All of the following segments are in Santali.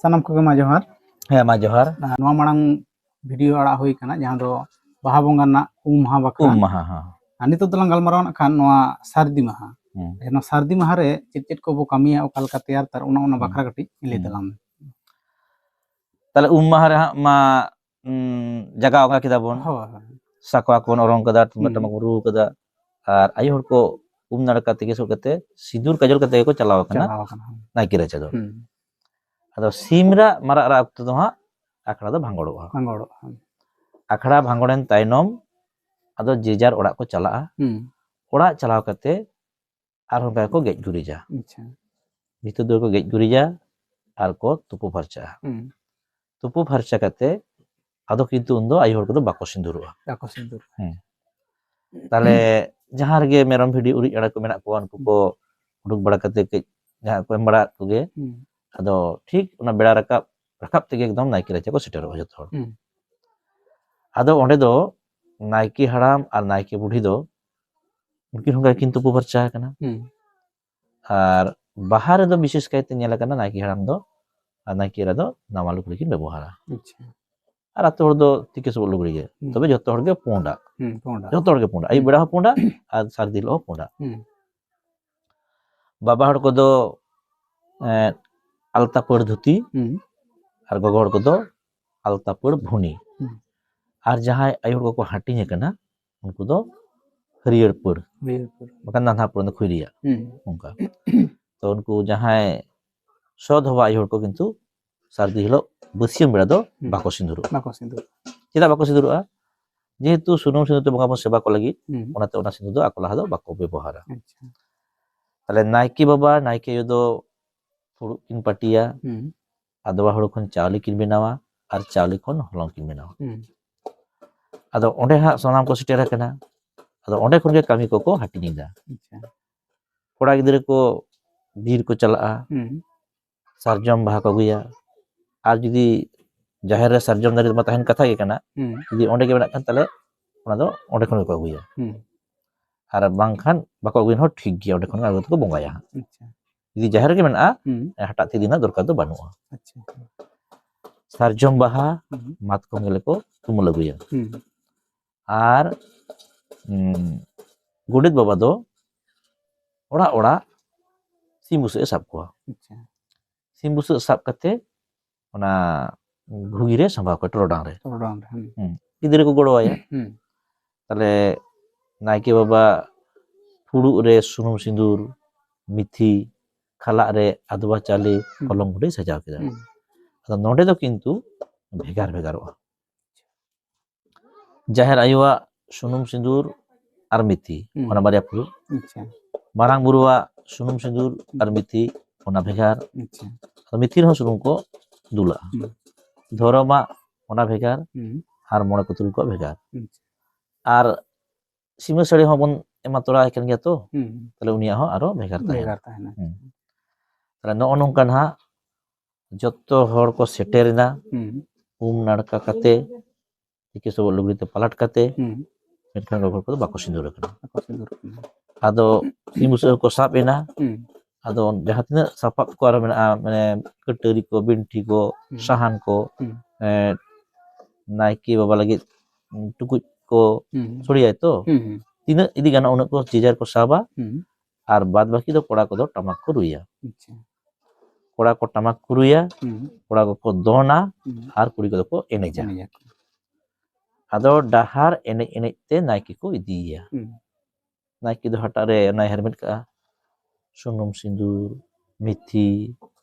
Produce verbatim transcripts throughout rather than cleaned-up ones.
ᱥᱟᱱᱟᱢ ᱠᱚᱜᱮ ᱢᱟ ᱡᱚᱦᱟᱨ᱾ ᱦᱮᱸ, ᱢᱟ ᱡᱚᱦᱟᱨ᱾ ᱟᱨ ᱱᱚᱣᱟ ᱢᱟᱲᱟᱝ ᱵᱷᱤᱰᱤᱭᱳ ᱟᱲᱟᱜ ᱦᱩᱭ ᱠᱟᱱᱟ, ᱡᱟᱦᱟᱸ ᱫᱚ ᱵᱟᱦᱟ ᱵᱚᱸᱜᱟ ᱨᱮᱱᱟᱜ ᱩᱢ ᱢᱟᱦᱟ ᱵᱟᱠᱷᱨᱟ᱾ ᱩᱢ ᱢᱟᱦᱟ, ᱦᱮᱸ᱾ ᱟᱨ ᱱᱤᱛᱚᱜ ᱫᱚᱞᱟᱝ ᱜᱟᱞᱢᱟᱨᱟᱣ ᱱᱟᱜ ᱠᱷᱟᱱ ᱱᱚᱣᱟ ᱥᱟᱹᱨᱫᱤ ᱢᱟᱦᱟ᱾ ᱦᱩᱸ᱾ ᱱᱚᱣᱟ ᱥᱟᱹᱨᱫᱤ ᱢᱟᱦᱟ ᱨᱮ ᱪᱮᱫ ᱪᱮᱫ ᱠᱚᱵᱚ ᱠᱟᱹᱢᱤᱭᱟ, ᱚᱠᱟ ᱞᱮᱠᱟ ᱛᱮᱭᱟᱨ ᱛᱟᱨ, ᱚᱱᱟ, ᱚᱱᱟ ᱦᱩᱸ᱾ ᱵᱟᱠᱷᱨᱟ ᱠᱟᱹᱴᱤᱡ ᱞᱟᱹᱭ ᱦᱩᱸ᱾ ᱛᱟᱞᱟᱝ ᱢᱮ᱾ ᱛᱟᱦᱞᱮ ᱩᱢ ᱢᱟᱦᱟ ᱨᱮ ᱦᱟᱸᱜ ᱢᱟ, ᱩᱸ, ᱡᱟᱜᱟᱣ ᱟᱠᱟ ᱠᱮᱫᱟ ᱵᱚᱱ᱾ ᱦᱳᱭ, ᱦᱳᱭ᱾ ᱥᱟᱠᱣᱟ ᱠᱚᱵᱚᱱ ᱚᱨᱚᱝ ᱠᱟᱫᱟ, ᱛᱩᱢᱫᱟᱜ ᱦᱩᱸ᱾ ᱴᱟᱢᱟᱠ ᱵᱚᱱ ᱨᱩ ᱠᱟᱫᱟ, ᱟᱨ ᱟᱭᱳ ᱦᱚᱲ ᱠᱚ ᱩᱢ ᱱᱟᱲᱠᱟ ᱛᱮᱜᱮ ᱥᱩᱫ ᱠᱟᱛᱮ ᱥᱤᱸᱫᱩᱨ ᱠᱟᱡᱚᱞ ᱠᱟᱛᱮ ᱜᱮᱠᱚ ᱪᱟᱞᱟᱣ ᱟᱠᱟᱱᱟ ᱪᱟᱞᱟᱣ ᱟᱠᱟᱱᱟ᱾ ᱱᱟᱭᱠᱮ ᱨᱟᱪᱟ ᱫᱚ᱾ ᱦᱩᱸ᱾ ᱟᱫᱚ ᱥᱤᱢ ᱨᱟᱜ ᱢᱟᱨᱟᱜ ᱨᱟᱜ ᱚᱠᱛᱚ ᱫᱚ ᱦᱟᱸᱜ ᱟᱠᱷᱲᱟ ᱫᱚ ᱵᱷᱟᱸᱜᱚᱲᱚᱜᱼᱟ᱾ ᱵᱷᱟᱸᱜᱚᱲᱚᱜᱼᱟ᱾ ᱟᱠᱷᱲᱟ ᱵᱷᱟᱸᱜᱚᱲᱮᱱ ᱛᱟᱭᱱᱚᱢ ᱟᱫᱚ ᱡᱮ ᱡᱟᱨ ᱚᱲᱟᱜ ᱠᱚ ᱪᱟᱞᱟᱜᱼᱟ᱾ ᱦᱩᱸ᱾ ᱚᱲᱟᱜ ᱪᱟᱞᱟᱣ ᱠᱟᱛᱮ ᱟᱨᱦᱚᱸ ᱚᱱᱠᱟ ᱜᱮᱠᱚ ᱜᱮᱡ ᱜᱩᱨᱤᱡᱟ᱾ ᱟᱪᱪᱷᱟ᱾ ᱵᱷᱤᱛᱟᱹᱨ ᱫᱩᱣᱟᱹᱨ ᱠᱚ ᱜᱮᱡ ᱜᱩᱨᱤᱡᱟ ᱟᱨ ᱠᱚ ᱛᱩᱯᱩ ᱯᱷᱟᱨᱪᱟᱜᱼᱟ᱾ ᱦᱩᱸ᱾ ᱛᱩᱯᱩ ᱯᱷᱟᱨᱪᱟ ᱠᱟᱛᱮ ᱟᱫᱚ ᱠᱤᱱᱛᱩ ᱩᱱᱫᱚ ᱟᱭᱳ ᱦᱚᱲ ᱠᱚᱫᱚ ᱵᱟᱠᱚ ᱥᱤᱸᱫᱩᱨᱚᱜᱼᱟ᱾ ᱵᱟᱠᱚ ᱥᱤᱸᱫᱩᱨ᱾ ᱦᱮᱸ᱾ ᱛᱟᱦᱞᱮ ᱡᱟᱦᱟᱸ ᱨᱮᱜᱮ ᱢᱮᱨᱚᱢ, ᱵᱷᱤᱰᱤ, ᱩᱨᱤᱡ, ᱟᱲᱟ ᱠᱚ ᱢᱮᱱᱟᱜ ᱠᱚᱣᱟ, ᱩᱱᱠᱩ ᱠᱚ ᱩᱰᱩᱠ ᱵᱟᱲᱟ ᱠᱟᱛᱮ ᱠᱟᱹᱡ ᱡᱟᱦᱟᱸ ᱠᱚ ᱮᱢ ᱵᱟᱲᱟᱣᱟᱫ ᱠᱚᱜᱮ᱾ ᱦᱩᱸ᱾ ᱟᱫᱚ ᱴᱷᱤᱠ ᱚᱱᱟ ᱵᱮᱲᱟ ᱨᱟᱠᱟᱵ, ᱨᱟᱠᱟᱵ ᱛᱮᱜᱮ ᱮᱠᱫᱚᱢ ᱱᱟᱭᱠᱮ ᱨᱟᱪᱟ ᱠᱚ ᱥᱮᱴᱮᱨᱚᱜᱼᱟ ᱡᱚᱛᱚ ᱦᱚᱲ᱾ ᱦᱩᱸ᱾ ᱟᱫᱚ ᱚᱸᱰᱮ ᱫᱚ ᱱᱟᱭᱠᱮ ᱦᱟᱲᱟᱢ ᱟᱨ ᱱᱟᱭᱠᱮ ᱵᱩᱰᱷᱤ ᱫᱚ ᱩᱱᱠᱤᱱ ᱦᱚᱸ ᱠᱤᱱ ᱛᱩᱯᱩ ᱯᱷᱟᱨᱪᱟ ᱟᱠᱟᱱᱟ᱾ ᱦᱩᱸ᱾ ᱟᱨ ᱵᱟᱦᱟ ᱨᱮᱫᱚ ᱵᱤᱥᱮᱥ ᱠᱟᱭᱛᱮ ᱧᱮᱞ ᱟᱠᱟᱱᱟ, ᱱᱟᱭᱠᱮ ᱦᱟᱲᱟᱢ ᱫᱚ ᱟᱨ ᱱᱟᱭᱠᱮ ᱮᱨᱟ ᱫᱚ ᱱᱟᱣᱟ ᱞᱩᱜᱽᱲᱤ ᱠᱤᱱ ᱵᱮᱵᱚᱦᱟᱨᱟ᱾ ᱟᱪᱪᱷᱟ᱾ ᱟᱨ ᱟᱛᱳ ᱦᱚᱲ ᱫᱚ ᱛᱤᱠᱤ ᱥᱚᱵᱚᱫ ᱞᱩᱜᱽᱲᱤ ᱜᱮ᱾ ᱦᱩᱸ᱾ ᱛᱚᱵᱮ ᱡᱚᱛᱚ ᱦᱚᱲ ᱜᱮ ᱯᱩᱸᱰᱟᱜ᱾ ᱦᱩᱸ, ᱯᱩᱸᱰᱟᱜ᱾ ᱡᱚᱛᱚ ᱦᱚᱲ ᱜᱮ ᱯᱩᱸᱰᱟᱜ᱾ ᱟᱹᱭᱩᱵ ᱦᱩᱸ᱾ ᱵᱮᱲᱟ ᱦᱚᱸ ᱯᱩᱸᱰᱟᱜ ᱦᱩᱸ᱾ ᱟᱨ ᱥᱟᱹᱨᱫᱤ ᱦᱤᱞᱳᱜ ᱦᱚᱸ ᱯᱩᱸᱰᱟᱜ᱾ ᱦᱩᱸ᱾ ᱵᱟᱵᱟ ᱦᱚᱲ ᱠᱚᱫᱚ, ᱮᱸ, ᱟᱞᱛᱟ ᱯᱟᱹᱲ ᱫᱷᱩᱛᱤ ᱦᱩᱸ᱾ ᱟᱨ ᱜᱚᱜᱚ ᱦᱚᱲ ᱠᱚᱫᱚ ᱟᱞᱛᱟ ᱯᱟᱹᱲ ᱵᱷᱩᱱᱤ᱾ ᱦᱩᱸ᱾ ᱟᱨ ᱡᱟᱦᱟᱸᱭ ᱟᱭᱳ ᱦᱚᱲ ᱠᱚᱠᱚ ᱦᱟᱹᱴᱤᱧ ᱟᱠᱟᱱᱟ, ᱩᱱᱠᱩ ᱫᱚ ᱦᱟᱹᱨᱭᱟᱹᱲ ᱯᱟᱹᱲ᱾ ᱦᱟᱹᱨᱭᱟᱹᱲ ᱯᱟᱹᱲ᱾ ᱵᱟᱠᱷᱟᱱ ᱱᱟᱱᱦᱟ ᱯᱟᱹᱲ ᱫᱚ ᱠᱷᱩᱭᱨᱤᱭᱟᱜ᱾ ᱦᱩᱸ᱾ ᱚᱱᱠᱟ᱾ ᱛᱚ ᱩᱱᱠᱩ ᱡᱟᱦᱟᱸᱭ ᱥᱚᱛ ᱦᱚᱵᱟ ᱟᱭᱳ ᱦᱚᱲ ᱠᱚ ᱠᱤᱱᱛᱩ ᱥᱟᱹᱨᱫᱤ ᱦᱤᱞᱳᱜ ᱵᱟᱹᱥᱭᱟᱹᱢ ᱵᱮᱲᱟ ᱫᱚ ᱦᱩᱸ᱾ ᱵᱟᱠᱚ ᱥᱤᱸᱫᱩᱨᱚᱜᱼᱟ᱾ ᱵᱟᱠᱚ ᱥᱤᱸᱫᱩᱨᱚᱜᱼᱟ᱾ ᱪᱮᱫᱟᱜ ᱵᱟᱠᱚ ᱥᱤᱸᱫᱩᱨᱚᱜᱼᱟ? ᱡᱮᱦᱮᱛᱩ ᱥᱩᱱᱩᱢ ᱥᱤᱸᱫᱩᱨ ᱛᱮ ᱵᱚᱸᱜᱟ ᱵᱚᱱ ᱥᱮᱵᱟ ᱠᱚ ᱞᱟᱹᱜᱤᱫ, ᱦᱩᱸ᱾ ᱚᱱᱟᱛᱮ ᱚᱱᱟ ᱥᱤᱸᱫᱩᱨ ᱫᱚ ᱟᱠᱚ ᱞᱟᱦᱟ ᱫᱚ ᱵᱟᱠᱚ ᱵᱮᱵᱚᱦᱟᱨᱟ᱾ ᱟᱪᱪᱷᱟ᱾ ᱛᱟᱦᱞᱮ ᱱᱟᱭᱠᱮ ᱵᱟᱵᱟ, ᱱᱟᱭᱠᱮ ᱟᱭᱳ ᱫᱚ ᱯᱷᱩᱲᱩᱜ ᱠᱤᱱ ᱯᱟᱹᱴᱤᱭᱟ, ᱦᱩᱸ᱾ ᱟᱫᱽᱣᱟ ᱦᱩᱲᱩ ᱠᱷᱚᱱ ᱪᱟᱣᱞᱮ ᱠᱤᱱ ᱵᱮᱱᱟᱣᱟ ᱟᱨ ᱪᱟᱣᱞᱮ ᱠᱷᱚᱱ ᱦᱚᱞᱚᱝ ᱠᱤᱱ ᱵᱮᱱᱟᱣᱟ᱾ ᱦᱩᱸ᱾ ᱟᱫᱚ ᱚᱸᱰᱮ ᱦᱟᱸᱜ ᱥᱟᱱᱟᱢ ᱠᱚ ᱥᱮᱴᱮᱨ ᱟᱠᱟᱱᱟ᱾ ᱟᱫᱚ ᱚᱸᱰᱮ ᱠᱷᱚᱱ ᱜᱮ ᱠᱟᱹᱢᱤ ᱠᱚᱠᱚ ᱦᱟᱹᱴᱤᱧ ᱮᱫᱟ᱾ ᱟᱪᱪᱷᱟ᱾ ᱠᱚᱲᱟ ᱜᱤᱫᱽᱨᱟᱹ ᱠᱚ ᱵᱤᱨ ᱠᱚ ᱪᱟᱞᱟᱜᱼᱟ, ᱦᱩᱸ᱾ ᱥᱟᱨᱡᱚᱢ ᱵᱟᱦᱟ ᱠᱚ ᱟᱹᱜᱩᱭᱟ, ᱟᱨ ᱡᱩᱫᱤ ᱡᱟᱦᱮᱨ ᱨᱮ ᱥᱟᱨᱡᱚᱢ ᱫᱟᱨᱮ ᱢᱟ ᱛᱟᱦᱮᱱ ᱠᱟᱛᱷᱟ ᱜᱮ ᱠᱟᱱᱟ, ᱦᱩᱸ᱾ ᱡᱩᱫᱤ ᱚᱸᱰᱮ ᱜᱮ ᱢᱮᱱᱟᱜ ᱠᱷᱟᱱ, ᱛᱟᱦᱞᱮ ᱚᱱᱟ ᱫᱚ ᱚᱸᱰᱮ ᱠᱷᱚᱱ ᱜᱮᱠᱚ ᱟᱹᱜᱩᱭᱟ᱾ ᱦᱩᱸ᱾ ᱟᱨ ᱵᱟᱝᱠᱷᱟᱱ ᱵᱟᱠᱚ ᱟᱹᱜᱩᱭ ᱨᱮᱦᱚᱸ ᱴᱷᱤᱠ ᱜᱮᱭᱟ, ᱚᱸᱰᱮ ᱠᱷᱚᱱ ᱜᱮ ᱟᱹᱜᱩ ᱠᱟᱛᱮ ᱠᱚ ᱵᱚᱸᱜᱟᱭᱟ ᱦᱟᱸᱜ᱾ ᱟᱪᱪᱷᱟ᱾ ᱡᱩᱫᱤ ᱡᱟᱦᱮᱨ ᱨᱮᱜᱮ ᱢᱮᱱᱟᱜᱼᱟ, ᱦᱩᱸ ᱦᱟᱴᱟᱜ ᱛᱤ ᱤᱫᱤ ᱨᱮᱱᱟᱜ ᱫᱚᱨᱠᱟᱨ ᱫᱚ ᱵᱟᱹᱱᱩᱜᱼᱟ᱾ ᱟᱪᱪᱷᱟ ᱥᱟᱨᱡᱚᱢ ᱵᱟᱦᱟ ᱦᱩᱸ ᱢᱟᱛᱠᱚᱢ ᱜᱮᱞᱮ ᱠᱚ ᱛᱩᱢᱟᱹᱞ ᱟᱹᱜᱩᱭᱟ᱾ ᱦᱩᱸ ᱟᱨ ᱩᱸ, ᱜᱚᱰᱮᱛ ᱵᱟᱵᱟ ᱫᱚ ᱚᱲᱟᱜ ᱚᱲᱟᱜ ᱥᱤᱢ ᱵᱩᱥᱟᱹᱜ ᱮ ᱥᱟᱵ ᱠᱚᱣᱟ᱾ ᱟᱪᱪᱷᱟ ᱥᱤᱢ ᱵᱩᱥᱟᱹᱜ ᱥᱟᱵ ᱠᱟᱛᱮ ᱚᱱᱟ ᱜᱷᱩᱜᱤ ᱨᱮ ᱥᱟᱢᱵᱟᱣ ᱠᱚᱣᱟ, ᱴᱚᱨᱚᱰᱟᱝ ᱨᱮ᱾ ᱴᱚᱨᱚᱰᱟᱝ ᱨᱮ ᱦᱩᱸ ᱦᱩᱸ᱾ ᱜᱤᱫᱽᱨᱟᱹ ᱠᱚ ᱜᱚᱲᱚ ᱟᱭᱟ᱾ ᱦᱩᱸ ᱛᱟᱦᱞᱮ ᱱᱟᱭᱠᱮ ᱵᱟᱵᱟ ᱯᱷᱩᱲᱩᱜ ᱨᱮ ᱥᱩᱱᱩᱢ ᱥᱤᱸᱫᱩᱨ, ᱢᱤᱛᱷᱤ, ᱠᱷᱟᱞᱟᱜ ᱨᱮ ᱟᱫᱽᱣᱟ ᱪᱟᱣᱞᱮ, ᱦᱩᱸ ᱦᱚᱞᱚᱝ ᱜᱩᱸᱰᱟᱹᱭ ᱥᱟᱡᱟᱣ ᱠᱮᱫᱟ᱾ ᱦᱩᱸ ᱟᱫᱚ ᱱᱚᱰᱮ ᱫᱚ ᱠᱤᱱᱛᱩ ᱵᱷᱮᱜᱟᱨ ᱵᱷᱮᱜᱟᱨᱚᱜᱼᱟ᱾ ᱡᱟᱦᱮᱨ ᱟᱭᱳᱣᱟᱜ ᱥᱩᱱᱩᱢ ᱥᱤᱸᱫᱩᱨ ᱟᱨ ᱢᱤᱛᱷᱤ, ᱦᱩᱸ ᱚᱱᱟ ᱵᱟᱨᱭᱟ ᱯᱷᱩᱲᱩᱜ᱾ ᱟᱪᱪᱷᱟ ᱢᱟᱨᱟᱝ ᱵᱩᱨᱩᱣᱟᱜ ᱥᱩᱱᱩᱢ ᱥᱤᱸᱫᱩᱨ ᱟᱨ ᱢᱤᱛᱷᱤ, ᱚᱱᱟ ᱵᱷᱮᱜᱟᱨ᱾ ᱟᱪᱪᱷᱟ ᱟᱫᱚ ᱢᱤᱛᱷᱤ ᱨᱮᱦᱚᱸ ᱥᱩᱱᱩᱢ ᱠᱚ ᱫᱩᱞᱟᱜᱼᱟ᱾ ᱦᱩᱸ ᱫᱷᱚᱨᱚᱢᱟᱜ ᱚᱱᱟ ᱵᱷᱮᱜᱟᱨ, ᱦᱩᱸ ᱟᱨ ᱢᱚᱬᱮ ᱠᱚ ᱛᱩᱨᱩᱭ ᱠᱚᱣᱟᱜ ᱵᱷᱮᱜᱟᱨ᱾ ᱟᱪᱪᱷᱟ ᱟᱨ ᱥᱤᱢᱟᱹ ᱥᱟᱹᱲᱤ ᱦᱚᱸᱵᱚᱱ ᱮᱢᱟ ᱛᱚᱨᱟ ᱟᱭ ᱠᱟᱱ ᱜᱮᱭᱟ ᱛᱚ, ᱦᱩᱸ ᱛᱟᱦᱞᱮ ᱩᱱᱤᱭᱟᱜ ᱦᱚᱸ ᱟᱨᱚ ᱵᱷᱮᱜᱟᱨ ᱛᱟᱦᱮᱱᱟ᱾ ᱵᱷᱮᱜᱟᱨ ᱛᱟᱦᱮᱱᱟ᱾ ᱦᱩᱸ᱾ ᱛᱟᱦᱞᱮ ᱱᱚᱜᱼᱚ ᱱᱚᱝᱠᱟ ᱱᱟᱦᱟᱜ ᱡᱚᱛᱚ ᱦᱚᱲ ᱠᱚ ᱥᱮᱴᱮᱨᱮᱱᱟ, ᱦᱩᱸ ᱩᱢ ᱱᱟᱲᱠᱟ ᱠᱟᱛᱮ, ᱛᱤᱠᱤ ᱥᱚᱵᱚᱫ ᱞᱩᱜᱽᱲᱤ ᱛᱮ ᱯᱟᱞᱟᱴ ᱠᱟᱛᱮ, ᱦᱩᱸ ᱢᱮᱱᱠᱷᱟᱱ ᱜᱚᱜᱚ ᱦᱚᱲ ᱠᱚᱫᱚ ᱵᱟᱠᱚ ᱥᱤᱸᱫᱩᱨ ᱟᱠᱟᱱᱟ᱾ ᱵᱟᱠᱚ ᱥᱤᱸᱫᱩᱨ ᱠᱟᱱᱟ᱾ ᱟᱫᱚ ᱥᱤᱢ ᱵᱩᱥᱟᱹᱜ ᱦᱚᱸᱠᱚ ᱥᱟᱵ ᱮᱱᱟ᱾ ᱦᱩᱸ ᱟᱫᱚ ᱡᱟᱦᱟᱸ ᱛᱤᱱᱟᱹᱜ ᱥᱟᱯᱟᱵ ᱠᱚ ᱟᱨᱚ ᱢᱮᱱᱟᱜᱼᱟ, ᱢᱟᱱᱮ ᱠᱟᱹᱴᱟᱹᱨᱤ ᱠᱚ, ᱵᱤᱱᱴᱷᱤ ᱠᱚ, ᱦᱩᱸ᱾ ᱥᱟᱦᱟᱱ ᱠᱚ, ᱦᱩᱸ᱾ ᱮᱸ, ᱱᱟᱭᱠᱮ ᱵᱟᱵᱟ ᱞᱟᱹᱜᱤᱫ ᱴᱩᱠᱩᱡ ᱠᱚ ᱦᱩᱸ ᱥᱚᱲᱮᱭᱟᱭ ᱛᱚ, ᱦᱩᱸ ᱦᱩᱸ ᱛᱤᱱᱟᱹᱜ ᱤᱫᱤ ᱜᱟᱱᱚᱜ ᱩᱱᱟᱹᱜ ᱠᱚ ᱡᱮ ᱡᱟᱨ ᱠᱚ ᱥᱟᱵᱟ᱾ ᱦᱩᱸ ᱟᱨ ᱵᱟᱫ ᱵᱟᱹᱠᱤ ᱫᱚ ᱠᱚᱲᱟ ᱠᱚᱫᱚ ᱴᱟᱢᱟᱠ ᱠᱚ ᱨᱩᱭᱟ᱾ ᱟᱪᱪᱷᱟ ᱠᱚᱲᱟ ᱠᱚ ᱴᱟᱢᱟᱠ ᱠᱚ ᱨᱩᱭᱟ, ᱦᱩᱸ ᱠᱚᱲᱟ ᱠᱚᱠᱚ ᱫᱚᱱᱟ, ᱦᱩᱸ ᱟᱨ ᱠᱩᱲᱤ ᱠᱚᱫᱚ ᱠᱚ ᱮᱱᱮᱡᱟ᱾ ᱮᱱᱮᱡᱟᱠᱚ᱾ ᱟᱫᱚ ᱰᱟᱦᱟᱨ ᱮᱱᱮᱡ ᱮᱱᱮᱡ ᱛᱮ ᱱᱟᱭᱠᱮ ᱠᱚ ᱤᱫᱤᱭᱮᱭᱟ᱾ ᱦᱩᱸ ᱱᱟᱭᱠᱮ ᱫᱚ ᱦᱟᱴᱟᱜ ᱨᱮ ᱚᱱᱟᱭ ᱦᱮᱨᱢᱮᱫ ᱠᱟᱜᱼᱟ, ᱥᱩᱱᱩᱢ ᱥᱤᱸᱫᱩᱨ, ᱢᱤᱛᱷᱤ,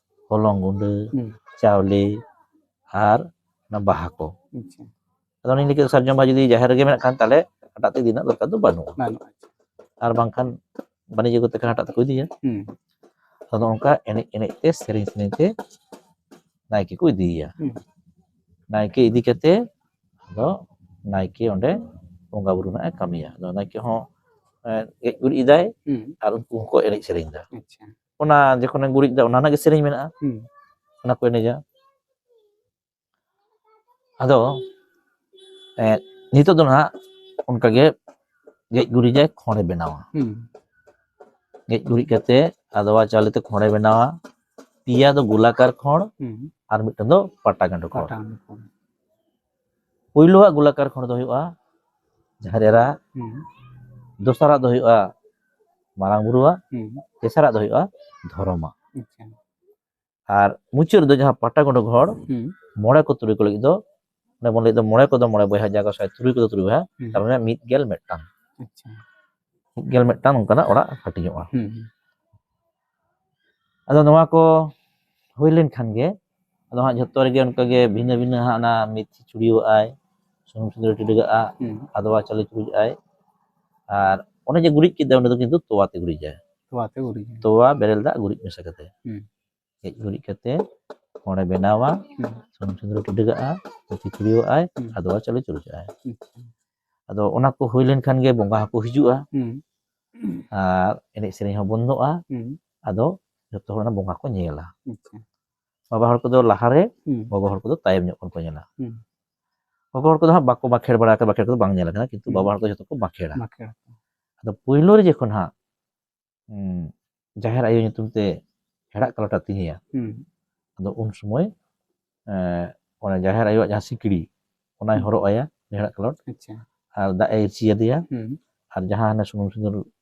ᱦᱚᱞᱚᱝ ᱜᱩᱸᱰᱟᱹ, ᱦᱩᱸ ᱪᱟᱣᱞᱮ, ᱟᱨ ᱚᱱᱟ ᱵᱟᱦᱟ ᱠᱚ᱾ ᱟᱪᱪᱷᱟ ᱟᱫᱚ ᱚᱱᱮᱧ ᱞᱟᱹᱭ ᱠᱮᱫ, ᱥᱟᱨᱡᱚᱢ ᱵᱟᱦᱟ ᱡᱩᱫᱤ ᱡᱟᱦᱮᱨ ᱨᱮᱜᱮ ᱢᱮᱱᱟᱜ ᱠᱷᱟᱱ, ᱛᱟᱦᱞᱮ ᱦᱟᱴᱟᱜ ᱛᱮ ᱤᱫᱤ ᱨᱮᱱᱟᱜ ᱫᱚᱨᱠᱟᱨ ᱫᱚ ᱵᱟᱹᱱᱩᱜᱼᱟ᱾ ᱵᱟᱹᱱᱩᱜᱼᱟ᱾ ᱟᱨ ᱵᱟᱝᱠᱷᱟᱱ ᱵᱟᱹᱱᱤᱡᱽ ᱟᱹᱜᱩ ᱛᱮ ᱠᱷᱟᱱ ᱦᱟᱴᱟᱜ ᱛᱮᱠᱚ ᱤᱫᱤᱭᱟ᱾ ᱦᱩᱸ ᱟᱫᱚ ᱚᱱᱠᱟ ᱮᱱᱮᱡ ᱮᱱᱮᱡ ᱛᱮ, ᱥᱮᱨᱮᱧ ᱥᱮᱨᱮᱧ ᱛᱮ ᱱᱟᱭᱠᱮ ᱠᱚ ᱤᱫᱤᱭᱮᱭᱟ᱾ ᱦᱩᱸ ᱱᱟᱭᱠᱮ ᱤᱫᱤ ᱠᱟᱛᱮ ᱟᱫᱚ ᱱᱟᱭᱠᱮ ᱚᱸᱰᱮ ᱵᱚᱸᱜᱟ ᱵᱩᱨᱩ ᱨᱮᱱᱟᱜ ᱮ ᱠᱟᱹᱢᱤᱭᱟ᱾ ᱟᱫᱚ ᱱᱟᱭᱠᱮ ᱦᱚᱸ ᱮ, ᱜᱮᱡ ᱜᱩᱨᱤᱡ ᱮᱫᱟᱭ, ᱦᱩᱸ ᱟᱨ ᱩᱱᱠᱩ ᱦᱚᱸᱠᱚ ᱮᱱᱮᱡ ᱥᱮᱨᱮᱧ ᱮᱫᱟ᱾ ᱟᱪᱪᱷᱟ ᱚᱱᱟ ᱡᱚᱠᱷᱚᱱᱮ ᱜᱩᱨᱤᱡ ᱮᱫᱟ, ᱚᱱᱟ ᱨᱮᱱᱟᱜ ᱜᱮ ᱥᱮᱨᱮᱧ ᱢᱮᱱᱟᱜᱼᱟ, ᱦᱩᱸ ᱚᱱᱟ ᱠᱚ ᱮᱱᱮᱡᱟ᱾ ᱟᱫᱚ ᱮ, ᱱᱤᱛᱚᱜ ᱫᱚ ᱱᱟᱦᱟᱜ ᱚᱱᱠᱟᱜᱮ ᱜᱮᱡ ᱜᱩᱨᱤᱡᱟᱭ, ᱠᱷᱚᱸᱰᱮ ᱵᱮᱱᱟᱣᱟ᱾ ᱦᱩᱸ ᱜᱮᱡ ᱜᱩᱨᱤᱡ ᱠᱟᱛᱮ ᱟᱫᱣᱟ ᱪᱟᱣᱞᱮ ᱛᱮ ᱠᱷᱚᱸᱰᱮ ᱵᱮᱱᱟᱣᱟ᱾ ᱯᱮᱭᱟ ᱫᱚ ᱜᱳᱞᱟᱠᱟᱨ ᱠᱷᱚᱸᱰ, ᱦᱩᱸ᱾ ᱟᱨ ᱢᱤᱫᱴᱟᱝ ᱫᱚ ᱯᱟᱴᱟ ᱜᱟᱸᱰᱳ ᱠᱷᱚᱸᱰ᱾ ᱯᱟᱴᱟ ᱜᱟᱸᱰᱳ ᱠᱷᱚᱸᱰ᱾ ᱯᱳᱭᱞᱳᱣᱟᱜ ᱜᱳᱞᱟᱠᱟᱨ ᱠᱷᱚᱸᱰ ᱫᱚ ᱦᱩᱭᱩᱜᱼᱟ ᱡᱟᱦᱮᱨ ᱮᱨᱟ, ᱦᱩᱸ᱾ ᱫᱚᱥᱟᱨᱟᱜ ᱫᱚ ᱦᱩᱭᱩᱜᱼᱟ ᱢᱟᱨᱟᱝ ᱵᱩᱨᱩᱣᱟᱜ, ᱦᱩᱸ᱾ ᱛᱮᱥᱟᱨᱟᱜ ᱫᱚ ᱦᱩᱭᱩᱜᱼᱟ ᱫᱷᱚᱨᱚᱢᱟᱜ, ᱟᱪᱪᱷᱟ᱾ ᱟᱨ ᱢᱩᱪᱟᱹᱫ ᱨᱮᱫᱚ ᱡᱟᱦᱟᱸ ᱯᱟᱴᱟ ᱜᱟᱸᱰᱳ ᱠᱷᱚᱸᱰ, ᱦᱩᱸ᱾ ᱢᱚᱬᱮ ᱠᱚ ᱛᱩᱨᱩᱭ ᱠᱚ ᱞᱟᱹᱜᱤᱫ ᱫᱚ, ᱚᱱᱮ ᱵᱚᱱ ᱞᱟᱹᱭ ᱫᱚ ᱢᱚᱬᱮ ᱠᱚᱫᱚ ᱢᱚᱬᱮ ᱵᱚᱭᱦᱟ ᱡᱟᱸᱜᱟ ᱥᱟᱭ, ᱛᱩᱨᱩᱭ ᱠᱚᱫᱚ ᱛᱩᱨᱩᱭ ᱵᱚᱭᱦᱟ, ᱦᱩᱸ᱾ ᱛᱟᱨ ᱢᱟᱱᱮ ᱢᱤᱫ ᱜᱮᱞ ᱢᱤᱫᱴᱟᱝ, ᱟᱪᱪᱷᱟ᱾ ᱢᱤᱫ ᱜᱮᱞ ᱢᱤᱫᱴᱟᱝ ᱚᱱᱠᱟᱱᱟᱜ ᱚᱲᱟᱜ ᱦᱟᱹᱴᱤᱧᱚᱜᱼᱟ᱾ ᱦᱩᱸ᱾ ᱟᱫᱚ ᱱᱚᱣᱟ ᱠᱚ ᱦᱩᱭ ᱞᱮᱱᱠᱷᱟᱱ ᱜᱮ, ᱟᱫᱚ ᱦᱟᱸᱜ ᱡᱷᱚᱛᱚ ᱨᱮᱜᱮ ᱚᱱᱠᱟ ᱜᱮ ᱵᱷᱤᱱᱟᱹ ᱵᱷᱤᱱᱟᱹ ᱦᱟᱸᱜ ᱚᱱᱟ ᱢᱤᱛᱷᱤ ᱪᱷᱩᱲᱭᱟᱹᱣᱟᱜᱼᱟᱭ, ᱥᱩᱱᱩᱢ ᱥᱤᱸᱫᱩᱨ ᱴᱤᱰᱟᱹᱜᱟᱜᱼᱟ, ᱦᱩᱸ᱾ ᱟᱫᱣᱟ ᱪᱟᱣᱞᱮ ᱪᱩᱨᱩᱡᱟᱜᱼᱟᱭ, ᱟᱨ ᱚᱱᱮ ᱡᱮ ᱜᱩᱨᱤᱡ ᱠᱮᱫᱟ, ᱚᱸᱰᱮ ᱫᱚ ᱠᱤᱱᱛᱩ ᱛᱚᱣᱟ ᱛᱮ ᱜᱩᱨᱤᱡᱟᱭ᱾ ᱛᱚᱣᱟ ᱛᱮ ᱜᱩᱨᱤᱡ᱾ ᱛᱚᱣᱟ ᱵᱮᱨᱮᱞ ᱫᱟᱜ ᱜᱩᱨᱤᱡ ᱢᱮᱥᱟ ᱠᱟᱛᱮ᱾ ᱦᱩᱸ᱾ ᱜᱮᱡ ᱜᱩᱨᱤᱡ ᱠᱟᱛᱮ ᱦᱚᱸᱰᱮ ᱵᱮᱱᱟᱣᱟ, ᱦᱩᱸ᱾ ᱥᱩᱱᱩᱢ ᱥᱤᱸᱫᱩᱨ ᱴᱤᱰᱟᱹᱜᱟᱜᱼᱟ, ᱢᱤᱛᱷᱤ ᱪᱷᱩᱲᱭᱟᱹᱣᱟᱜᱼᱟᱭ, ᱦᱩᱸ᱾ ᱟᱫᱣᱟ ᱪᱟᱣᱞᱮ ᱪᱩᱨᱩᱡᱟᱜᱼᱟᱭ᱾ ᱟᱪᱪᱷᱟ᱾ ᱟᱫᱚ ᱚᱱᱟ ᱠᱚ ᱦᱩᱭ ᱞᱮᱱᱠᱷᱟᱱ ᱜᱮ ᱵᱚᱸᱜᱟ ᱦᱚᱸᱠᱚ ᱦᱤᱡᱩᱜᱼᱟ, ᱦᱩᱸ᱾ ᱟᱨ ᱮᱱᱮᱡ ᱥᱮᱨᱮᱧ ᱦᱚᱸ ᱵᱚᱱᱫᱚᱜᱼᱟ᱾ ᱦᱩᱸ᱾ ᱟᱫᱚ ᱡᱚᱛᱚ ᱦᱚᱲ ᱚᱱᱟ ᱵᱚᱸᱜᱟ ᱠᱚ ᱧᱮᱞᱟ᱾ ᱟᱪᱪᱷᱟ᱾ ᱵᱟᱵᱟ ᱦᱚᱲ ᱠᱚᱫᱚ ᱞᱟᱦᱟᱨᱮ, ᱦᱩᱸ᱾ ᱜᱚᱜᱚ ᱦᱚᱲ ᱠᱚᱫᱚ ᱛᱟᱭᱚᱢ ᱧᱚᱜ ᱠᱷᱚᱱ ᱠᱚ ᱧᱮᱞᱟ᱾ ᱦᱩᱸ᱾ ᱜᱚᱜᱚ ᱦᱚᱲ ᱠᱚᱫᱚ ᱦᱟᱸᱜ ᱵᱟᱠᱚ ᱵᱟᱸᱠᱷᱮᱲ ᱵᱟᱲᱟ ᱟᱠᱟᱫᱟ, ᱵᱟᱸᱠᱷᱮᱲ ᱠᱚᱫᱚ ᱵᱟᱝ ᱧᱮᱞ ᱟᱠᱟᱱᱟ, ᱠᱤᱱᱛᱩ ᱦᱩᱸ᱾ ᱵᱟᱵᱟ ᱦᱚᱲ ᱠᱚ ᱡᱚᱛᱚ ᱠᱚ ᱵᱟᱸᱠᱷᱮᱲᱟ᱾ ᱵᱟᱸᱠᱷᱮᱲ᱾ ᱟᱫᱚ ᱯᱳᱭᱞᱳ ᱨᱮ ᱡᱚᱠᱷᱚᱱ ᱦᱟᱸᱜ, ᱩᱸ, ᱡᱟᱦᱮᱨ ᱟᱭᱳ ᱧᱩᱛᱩᱢ ᱛᱮ ᱦᱮᱲᱟᱜ ᱠᱟᱞᱚᱴ ᱟᱹᱛᱤᱧᱮᱭᱟ, ᱦᱩᱸ᱾ ᱟᱫᱚ ᱩᱱ ᱥᱚᱢᱚᱭ, ᱮᱸ, ᱚᱱᱟ ᱡᱟᱦᱮᱨ ᱟᱭᱳᱣᱟᱜ ᱡᱟᱦᱟᱸ ᱥᱤᱠᱲᱤ, ᱚᱱᱟᱭ ᱦᱩᱸ᱾ ᱦᱚᱨᱚᱜ ᱟᱭᱟ ᱦᱮᱲᱟᱜ ᱠᱟᱞᱚᱴ, ᱟᱪᱪᱷᱟ᱾ ᱟᱨ ᱫᱟᱜ ᱮ ᱤᱨᱪᱤ ᱟᱫᱮᱭᱟ, ᱦᱩᱸ᱾ ᱟᱨ ᱡᱟᱦᱟᱸ ᱦᱟᱱᱮ ᱥᱩᱱᱩᱢ ᱥᱤᱸᱫᱩᱨ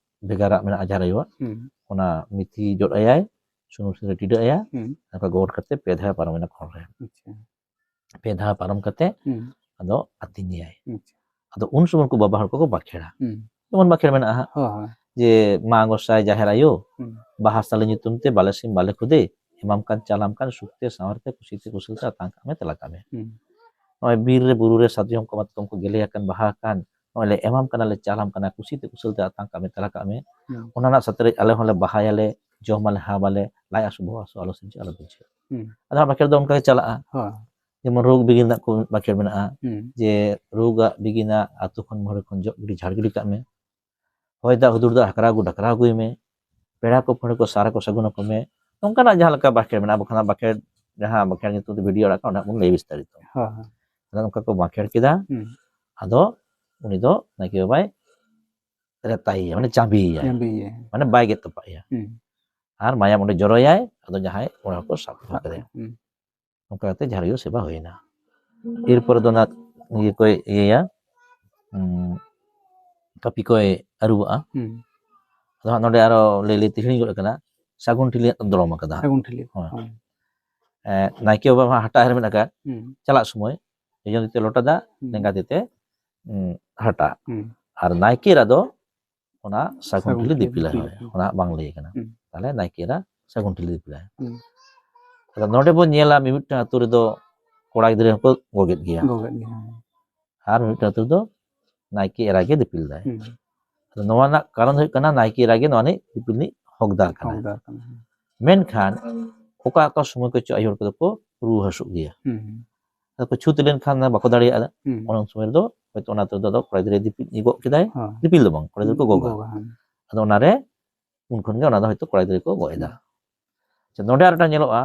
ᱵᱷᱮᱜᱟᱨᱟᱜ ᱢᱮᱱᱟᱜᱼᱟ ᱡᱟᱦᱮᱨ ᱟᱭᱳᱣᱟᱜ, ᱦᱩᱸ᱾ ᱚᱱᱟ ᱢᱤᱛᱷᱤ ᱡᱚᱫ ᱟᱭᱟᱭ, ᱥᱩᱱᱩᱢ ᱥᱤᱸᱫᱩᱨ ᱴᱤᱰᱟᱹᱜ ᱟᱭᱟ, ᱦᱩᱸ᱾ ᱚᱱᱠᱟ ᱜᱚᱰ ᱠᱟᱛᱮ ᱯᱮ ᱫᱷᱟᱣ ᱯᱟᱨᱚᱢᱮᱱᱟ ᱠᱷᱚᱲ ᱨᱮ᱾ ᱟᱪᱪᱷᱟ᱾ ᱯᱮ ᱫᱷᱟᱣ ᱯᱟᱨᱚᱢ ᱠᱟᱛᱮ ᱦᱩᱸ᱾ ᱟᱫᱚ ᱟᱹᱛᱤᱧᱮᱭᱟᱭ᱾ ᱟᱪᱪᱷᱟ᱾ ᱟᱫᱚ ᱩᱱ ᱥᱚᱢᱚᱭ ᱠᱚ ᱵᱟᱵᱟ ᱦᱚᱲ ᱠᱚᱠᱚ ᱵᱟᱸᱠᱷᱮᱲᱟ᱾ ᱦᱩᱸ᱾ ᱡᱮᱢᱚᱱ ᱵᱟᱸᱠᱷᱮᱲ ᱢᱮᱱᱟᱜᱼᱟ ᱦᱟᱸᱜ, ᱦᱳᱭ, ᱦᱳᱭ᱾ ᱡᱮ, "ᱢᱟ ᱜᱚᱸᱥᱟᱭ ᱡᱟᱦᱮᱨ ᱟᱭᱳ, ᱦᱩᱸ᱾ ᱵᱟᱦᱟ ᱥᱟᱞᱮ ᱧᱩᱛᱩᱢ ᱛᱮ ᱵᱟᱞᱮ ᱥᱤᱢ ᱵᱟᱞᱮ ᱠᱷᱩᱫᱟᱹᱭ, ᱮᱢᱟᱢ ᱠᱟᱱ ᱪᱟᱞᱟᱢ ᱠᱟᱱ ᱥᱩᱠᱛᱮ ᱥᱟᱶᱟᱨ ᱛᱮ ᱠᱩᱥᱤᱛᱮ ᱠᱩᱥᱟᱹᱞ ᱛᱮ ᱟᱛᱟᱝ ᱠᱟᱜ ᱢᱮ, ᱛᱮᱞᱟ ᱠᱟᱜ ᱢᱮ᱾ ᱦᱩᱸ᱾ ᱱᱚᱜᱼᱚᱭ ᱵᱤᱨ ᱨᱮ ᱵᱩᱨᱩ ᱨᱮ ᱥᱟᱨᱡᱚᱢ ᱠᱚ ᱢᱟᱛᱠᱚᱢ ᱠᱚ ᱜᱮᱞᱮ ᱟᱠᱟᱱ ᱵᱟᱦᱟ ᱟᱠᱟᱱ, ᱱᱚᱜᱼᱚᱭ ᱞᱮ ᱮᱢᱟᱢ ᱠᱟᱱᱟ ᱞᱮ ᱪᱟᱞᱟᱢ ᱠᱟᱱᱟ, ᱠᱩᱥᱤᱛᱮ ᱠᱩᱥᱟᱹᱞ ᱛᱮ ᱟᱛᱟᱝ ᱠᱟᱜ ᱢᱮ, ᱛᱮᱞᱟ ᱠᱟᱜ ᱢᱮ᱾ ᱦᱩᱸ᱾ ᱚᱱᱟ ᱨᱮᱱᱟᱜ ᱥᱟᱛᱮ ᱨᱮ ᱟᱞᱮ ᱦᱚᱸᱞᱮ ᱵᱟᱦᱟᱭᱟᱞᱮ, ᱡᱚᱢᱟᱞᱮ, ᱦᱟᱵᱟᱞᱮ, ᱞᱟᱡ ᱦᱟᱹᱥᱩ ᱵᱚᱦᱚᱜ ᱦᱟᱹᱥᱩ ᱟᱞᱚ ᱥᱤᱨᱡᱟᱹᱜ ᱟᱞᱚ ᱵᱩᱡᱷᱟᱹᱜ᱾ ᱦᱩᱸ᱾ ᱟᱫᱚ ᱦᱟᱸᱜ ᱵᱟᱸᱠᱷᱮᱲ ᱫᱚ ᱚᱱᱠᱟ ᱜᱮ ᱪᱟᱞᱟᱜᱼᱟ᱾ ᱦᱳᱭ᱾ ᱡᱮᱢᱚᱱ ᱨᱳᱜᱽ ᱵᱤᱜᱷᱤᱱ ᱨᱮᱱᱟᱜ ᱠᱚ ᱵᱟᱸᱠᱷᱮᱲ ᱢᱮᱱᱟᱜᱼᱟ, ᱦᱩᱸ᱾ ᱡᱮ ᱨᱳᱜᱽ ᱟᱜ ᱵᱤᱜᱷᱤᱱ ᱟᱜ ᱟᱹᱛᱩ ᱠᱷᱚᱱ ᱢᱟᱹᱦᱲᱟᱹ ᱠᱷᱚᱱ ᱡᱚᱜ ᱜᱤᱰᱤ ᱡᱷᱟᱲ ᱜᱤᱰᱤ ᱠᱟᱜ ᱢᱮ, ᱦᱚᱭ ᱫᱟᱜ ᱦᱩᱫᱩᱲ ᱫᱟᱜ ᱦᱟᱠᱨᱟ ᱟᱹᱜᱩ ᱰᱟᱠᱨᱟ ᱟᱹᱜᱩᱭ ᱢᱮ, ᱯᱮᱲᱟ ᱠᱚ ᱯᱟᱹᱲᱦᱟᱹ ᱠᱚ ᱥᱟᱨ ᱠᱚ ᱥᱟᱹᱜᱩᱱ ᱟᱠᱚ ᱢᱮ, ᱱᱚᱝᱠᱟᱱᱟᱜ ᱡᱟᱦᱟᱸ ᱞᱮᱠᱟ ᱵᱟᱸᱠᱷᱮᱲ ᱢᱮᱱᱟᱜᱼᱟ᱾ ᱵᱟᱠᱷᱟᱱ ᱵᱟᱸᱠᱷᱮᱲ, ᱡᱟᱦᱟᱸ ᱵᱟᱸᱠᱷᱮᱲ ᱧᱩᱛᱩᱢ ᱛᱮ ᱵᱷᱤᱰᱤᱭᱳ ᱟᱲᱟᱜ ᱠᱟᱜᱼᱟ, ᱚᱸᱰᱮ ᱵᱚᱱ ᱞᱟᱹᱭ ᱵᱤᱥᱛᱟᱨᱤᱛᱚ᱾ ᱦᱳᱭ, ᱦᱳᱭ᱾ ᱟᱫᱚ ᱱᱚᱝᱠᱟ ᱠᱚ ᱵᱟᱸᱠᱷᱮᱲ ᱠᱮᱫᱟ, ᱦᱩᱸ᱾ ᱟᱫᱚ ᱩᱱᱤ ᱫᱚ ᱱᱟᱭᱠᱮ ᱵᱟᱵᱟᱭ ᱨᱮᱛᱟᱭᱮᱭᱟ, ᱢᱟᱱᱮ ᱪᱟᱵᱤᱭᱮᱭᱟᱭ, ᱧᱟᱢᱮᱭᱟ᱾ ᱢᱟᱱᱮ ᱵᱟᱭ ᱜᱮᱫ ᱛᱚᱯᱟᱜ ᱮᱭᱟ᱾ ᱦᱩᱸ᱾ ᱟᱨ ᱢᱟᱭᱟᱢ ᱚᱸᱰᱮ ᱡᱚᱨᱚᱭᱟᱭ, ᱟᱫᱚ ᱡᱟᱦᱟᱸᱭ ᱚᱱᱟ ᱦᱚᱸᱠᱚ ᱥᱟᱵ ᱫᱚᱦᱚ ᱠᱮᱫᱮᱭᱟ᱾ ᱦᱩᱸ᱾ ᱱᱚᱝᱠᱟ ᱠᱟᱛᱮ ᱡᱷᱟᱲ ᱜᱤᱨᱟᱹ ᱥᱮᱵᱟ ᱦᱩᱭᱱᱟ᱾ ᱮᱨᱯᱚᱨᱮ ᱫᱚ ᱚᱱᱟ ᱤᱭᱟᱹ ᱠᱚᱭ ᱤᱭᱟᱹᱭᱟ, ᱩᱸ, ᱠᱟᱹᱯᱤ ᱠᱚᱭ ᱟᱹᱨᱩᱵᱟᱜᱼᱟ᱾ ᱦᱩᱸ᱾ ᱟᱫᱚ ᱦᱟᱸᱜ ᱱᱚᱰᱮ ᱟᱨᱚ ᱞᱟᱹᱭ ᱞᱟᱹᱭ ᱛᱮ ᱦᱤᱲᱤᱧ ᱜᱚᱫ ᱟᱠᱟᱱᱟ, ᱥᱟᱹᱜᱩᱱ ᱴᱷᱤᱞᱤ ᱦᱟᱸᱜ ᱫᱚᱲᱚᱢ ᱟᱠᱟᱫᱟ ᱦᱟᱸᱜ᱾ ᱥᱟᱹᱜᱩᱱ ᱴᱷᱤᱞᱤ᱾ ᱦᱳᱭ᱾ ᱦᱳᱭ᱾ ᱮ, ᱱᱟᱭᱠᱮ ᱵᱟᱵᱟ ᱦᱟᱸᱜ ᱦᱟᱴᱟᱜ ᱦᱮᱨᱢᱮᱫ ᱟᱠᱟᱫ, ᱦᱩᱸ᱾ ᱪᱟᱞᱟᱜ ᱥᱚᱢᱚᱭ ᱡᱚᱡᱚᱢ ᱛᱤ ᱛᱮ ᱞᱚᱴᱟ ᱫᱟᱜ, ᱦᱩᱸ᱾ ᱞᱮᱸᱜᱟ ᱛᱤ ᱛᱮ, ᱩᱸ, ᱦᱟᱴᱟᱜ᱾ ᱦᱩᱸ᱾ ᱟᱨ ᱱᱟᱭᱠᱮ ᱮᱨᱟ ᱫᱚ ᱚᱱᱟ ᱥᱟᱹᱜᱩᱱ ᱥᱟᱹᱜᱩᱱ ᱴᱷᱤᱞᱤ ᱴᱷᱤᱞᱤ ᱫᱤᱯᱤᱞᱟᱭ, ᱫᱤᱯᱤᱞ᱾ ᱦᱳᱭ᱾ ᱦᱩᱸ᱾ ᱚᱱᱟ ᱵᱟᱝ ᱞᱟᱹᱭ ᱠᱟᱱᱟ᱾ ᱦᱩᱸ᱾ ᱛᱟᱦᱞᱮ ᱱᱟᱭᱠᱮ ᱮᱨᱟ ᱥᱟᱹᱜᱩᱱ ᱴᱷᱤᱞᱤ ᱫᱤᱯᱤᱞᱟᱭ᱾ ᱦᱩᱸ᱾ ᱟᱫᱚ ᱱᱚᱰᱮ ᱵᱚᱱ ᱧᱮᱞᱟ, ᱢᱤᱢᱤᱫᱴᱟᱝ ᱟᱹᱛᱩ ᱨᱮᱫᱚ ᱠᱚᱲᱟ ᱜᱤᱫᱽᱨᱟᱹ ᱦᱚᱸᱠᱚ ᱜᱚᱜᱮᱫ ᱜᱮᱭᱟ᱾ ᱜᱚᱜᱮᱫ ᱜᱮᱭᱟ, ᱦᱮᱸ᱾ ᱟᱨ ᱢᱤᱢᱤᱫᱴᱟᱝ ᱟᱹᱛᱩ ᱨᱮᱫᱚ ᱱᱟᱭᱠᱮ ᱮᱨᱟ ᱜᱮ ᱫᱤᱯᱤᱞ ᱫᱟᱭ᱾ ᱦᱩᱸ᱾ ᱟᱫᱚ ᱱᱚᱣᱟ ᱨᱮᱱᱟᱜ ᱠᱟᱨᱚᱱ ᱫᱚ ᱦᱩᱭᱩᱜ ᱠᱟᱱᱟ, ᱱᱟᱭᱠᱮ ᱮᱨᱟ ᱜᱮ ᱱᱚᱣᱟ ᱨᱤᱱᱤᱡ ᱫᱤᱯᱤᱞ ᱨᱤᱱᱤᱡ ᱦᱚᱠᱫᱟᱨ ᱠᱟᱱᱟᱭ᱾ ᱦᱚᱠᱫᱟᱨ ᱠᱟᱱᱟᱭ, ᱦᱮᱸ᱾ ᱢᱮᱱᱠᱷᱟᱱ ᱚᱠᱟ ᱚᱠᱟ ᱥᱚᱢᱚᱭ ᱠᱚᱪᱚ ᱟᱭᱳ ᱦᱚᱲ ᱠᱚᱫᱚ ᱠᱚ ᱨᱩᱣᱟᱹ ᱦᱟᱹᱥᱩᱜ ᱜᱮᱭᱟ᱾ ᱦᱩᱸ, ᱦᱩᱸ᱾ ᱟᱫᱚ ᱠᱚ ᱪᱷᱩᱛ ᱞᱮᱱᱠᱷᱟᱱ ᱵᱟᱠᱚ ᱫᱟᱲᱮᱭᱟᱜᱼᱟ᱾ ᱦᱩᱸ᱾ ᱚᱱᱟ ᱥᱚᱢᱚᱭ ᱨᱮᱫᱚ ᱦᱚᱭᱛᱳ ᱚᱱᱟ ᱟᱹᱛᱩ ᱨᱮᱫᱚ ᱠᱚᱲᱟ ᱜᱤᱫᱽᱨᱟᱹᱭ ᱫᱤᱯᱤᱞ ᱜᱚᱜ ᱠᱮᱫᱟᱭ᱾ ᱦᱳᱭ᱾ ᱫᱤᱯᱤᱞ ᱫᱚ ᱵᱟᱝ, ᱠᱚᱲᱟ ᱜᱤᱫᱽᱨᱟᱹ ᱠᱚ ᱜᱚᱜᱟ᱾ ᱜᱚᱜᱟ, ᱦᱮᱸ᱾ ᱟᱫᱚ ᱚᱱᱟᱨᱮ ᱩᱱ ᱠᱷᱚᱱ ᱜᱮ ᱚᱱᱟ ᱫᱚ ᱦᱚᱭᱛᱳ ᱠᱚᱲᱟ ᱜᱤᱫᱽᱨᱟᱹ ᱠᱚ ᱜᱚᱜ ᱮᱫᱟ᱾ ᱦᱩᱸ᱾ ᱟᱪᱪᱷᱟ, ᱱᱚᱰᱮ ᱟᱨ ᱢᱤᱫᱴᱟᱝ ᱧᱮᱞᱚᱜᱼᱟ,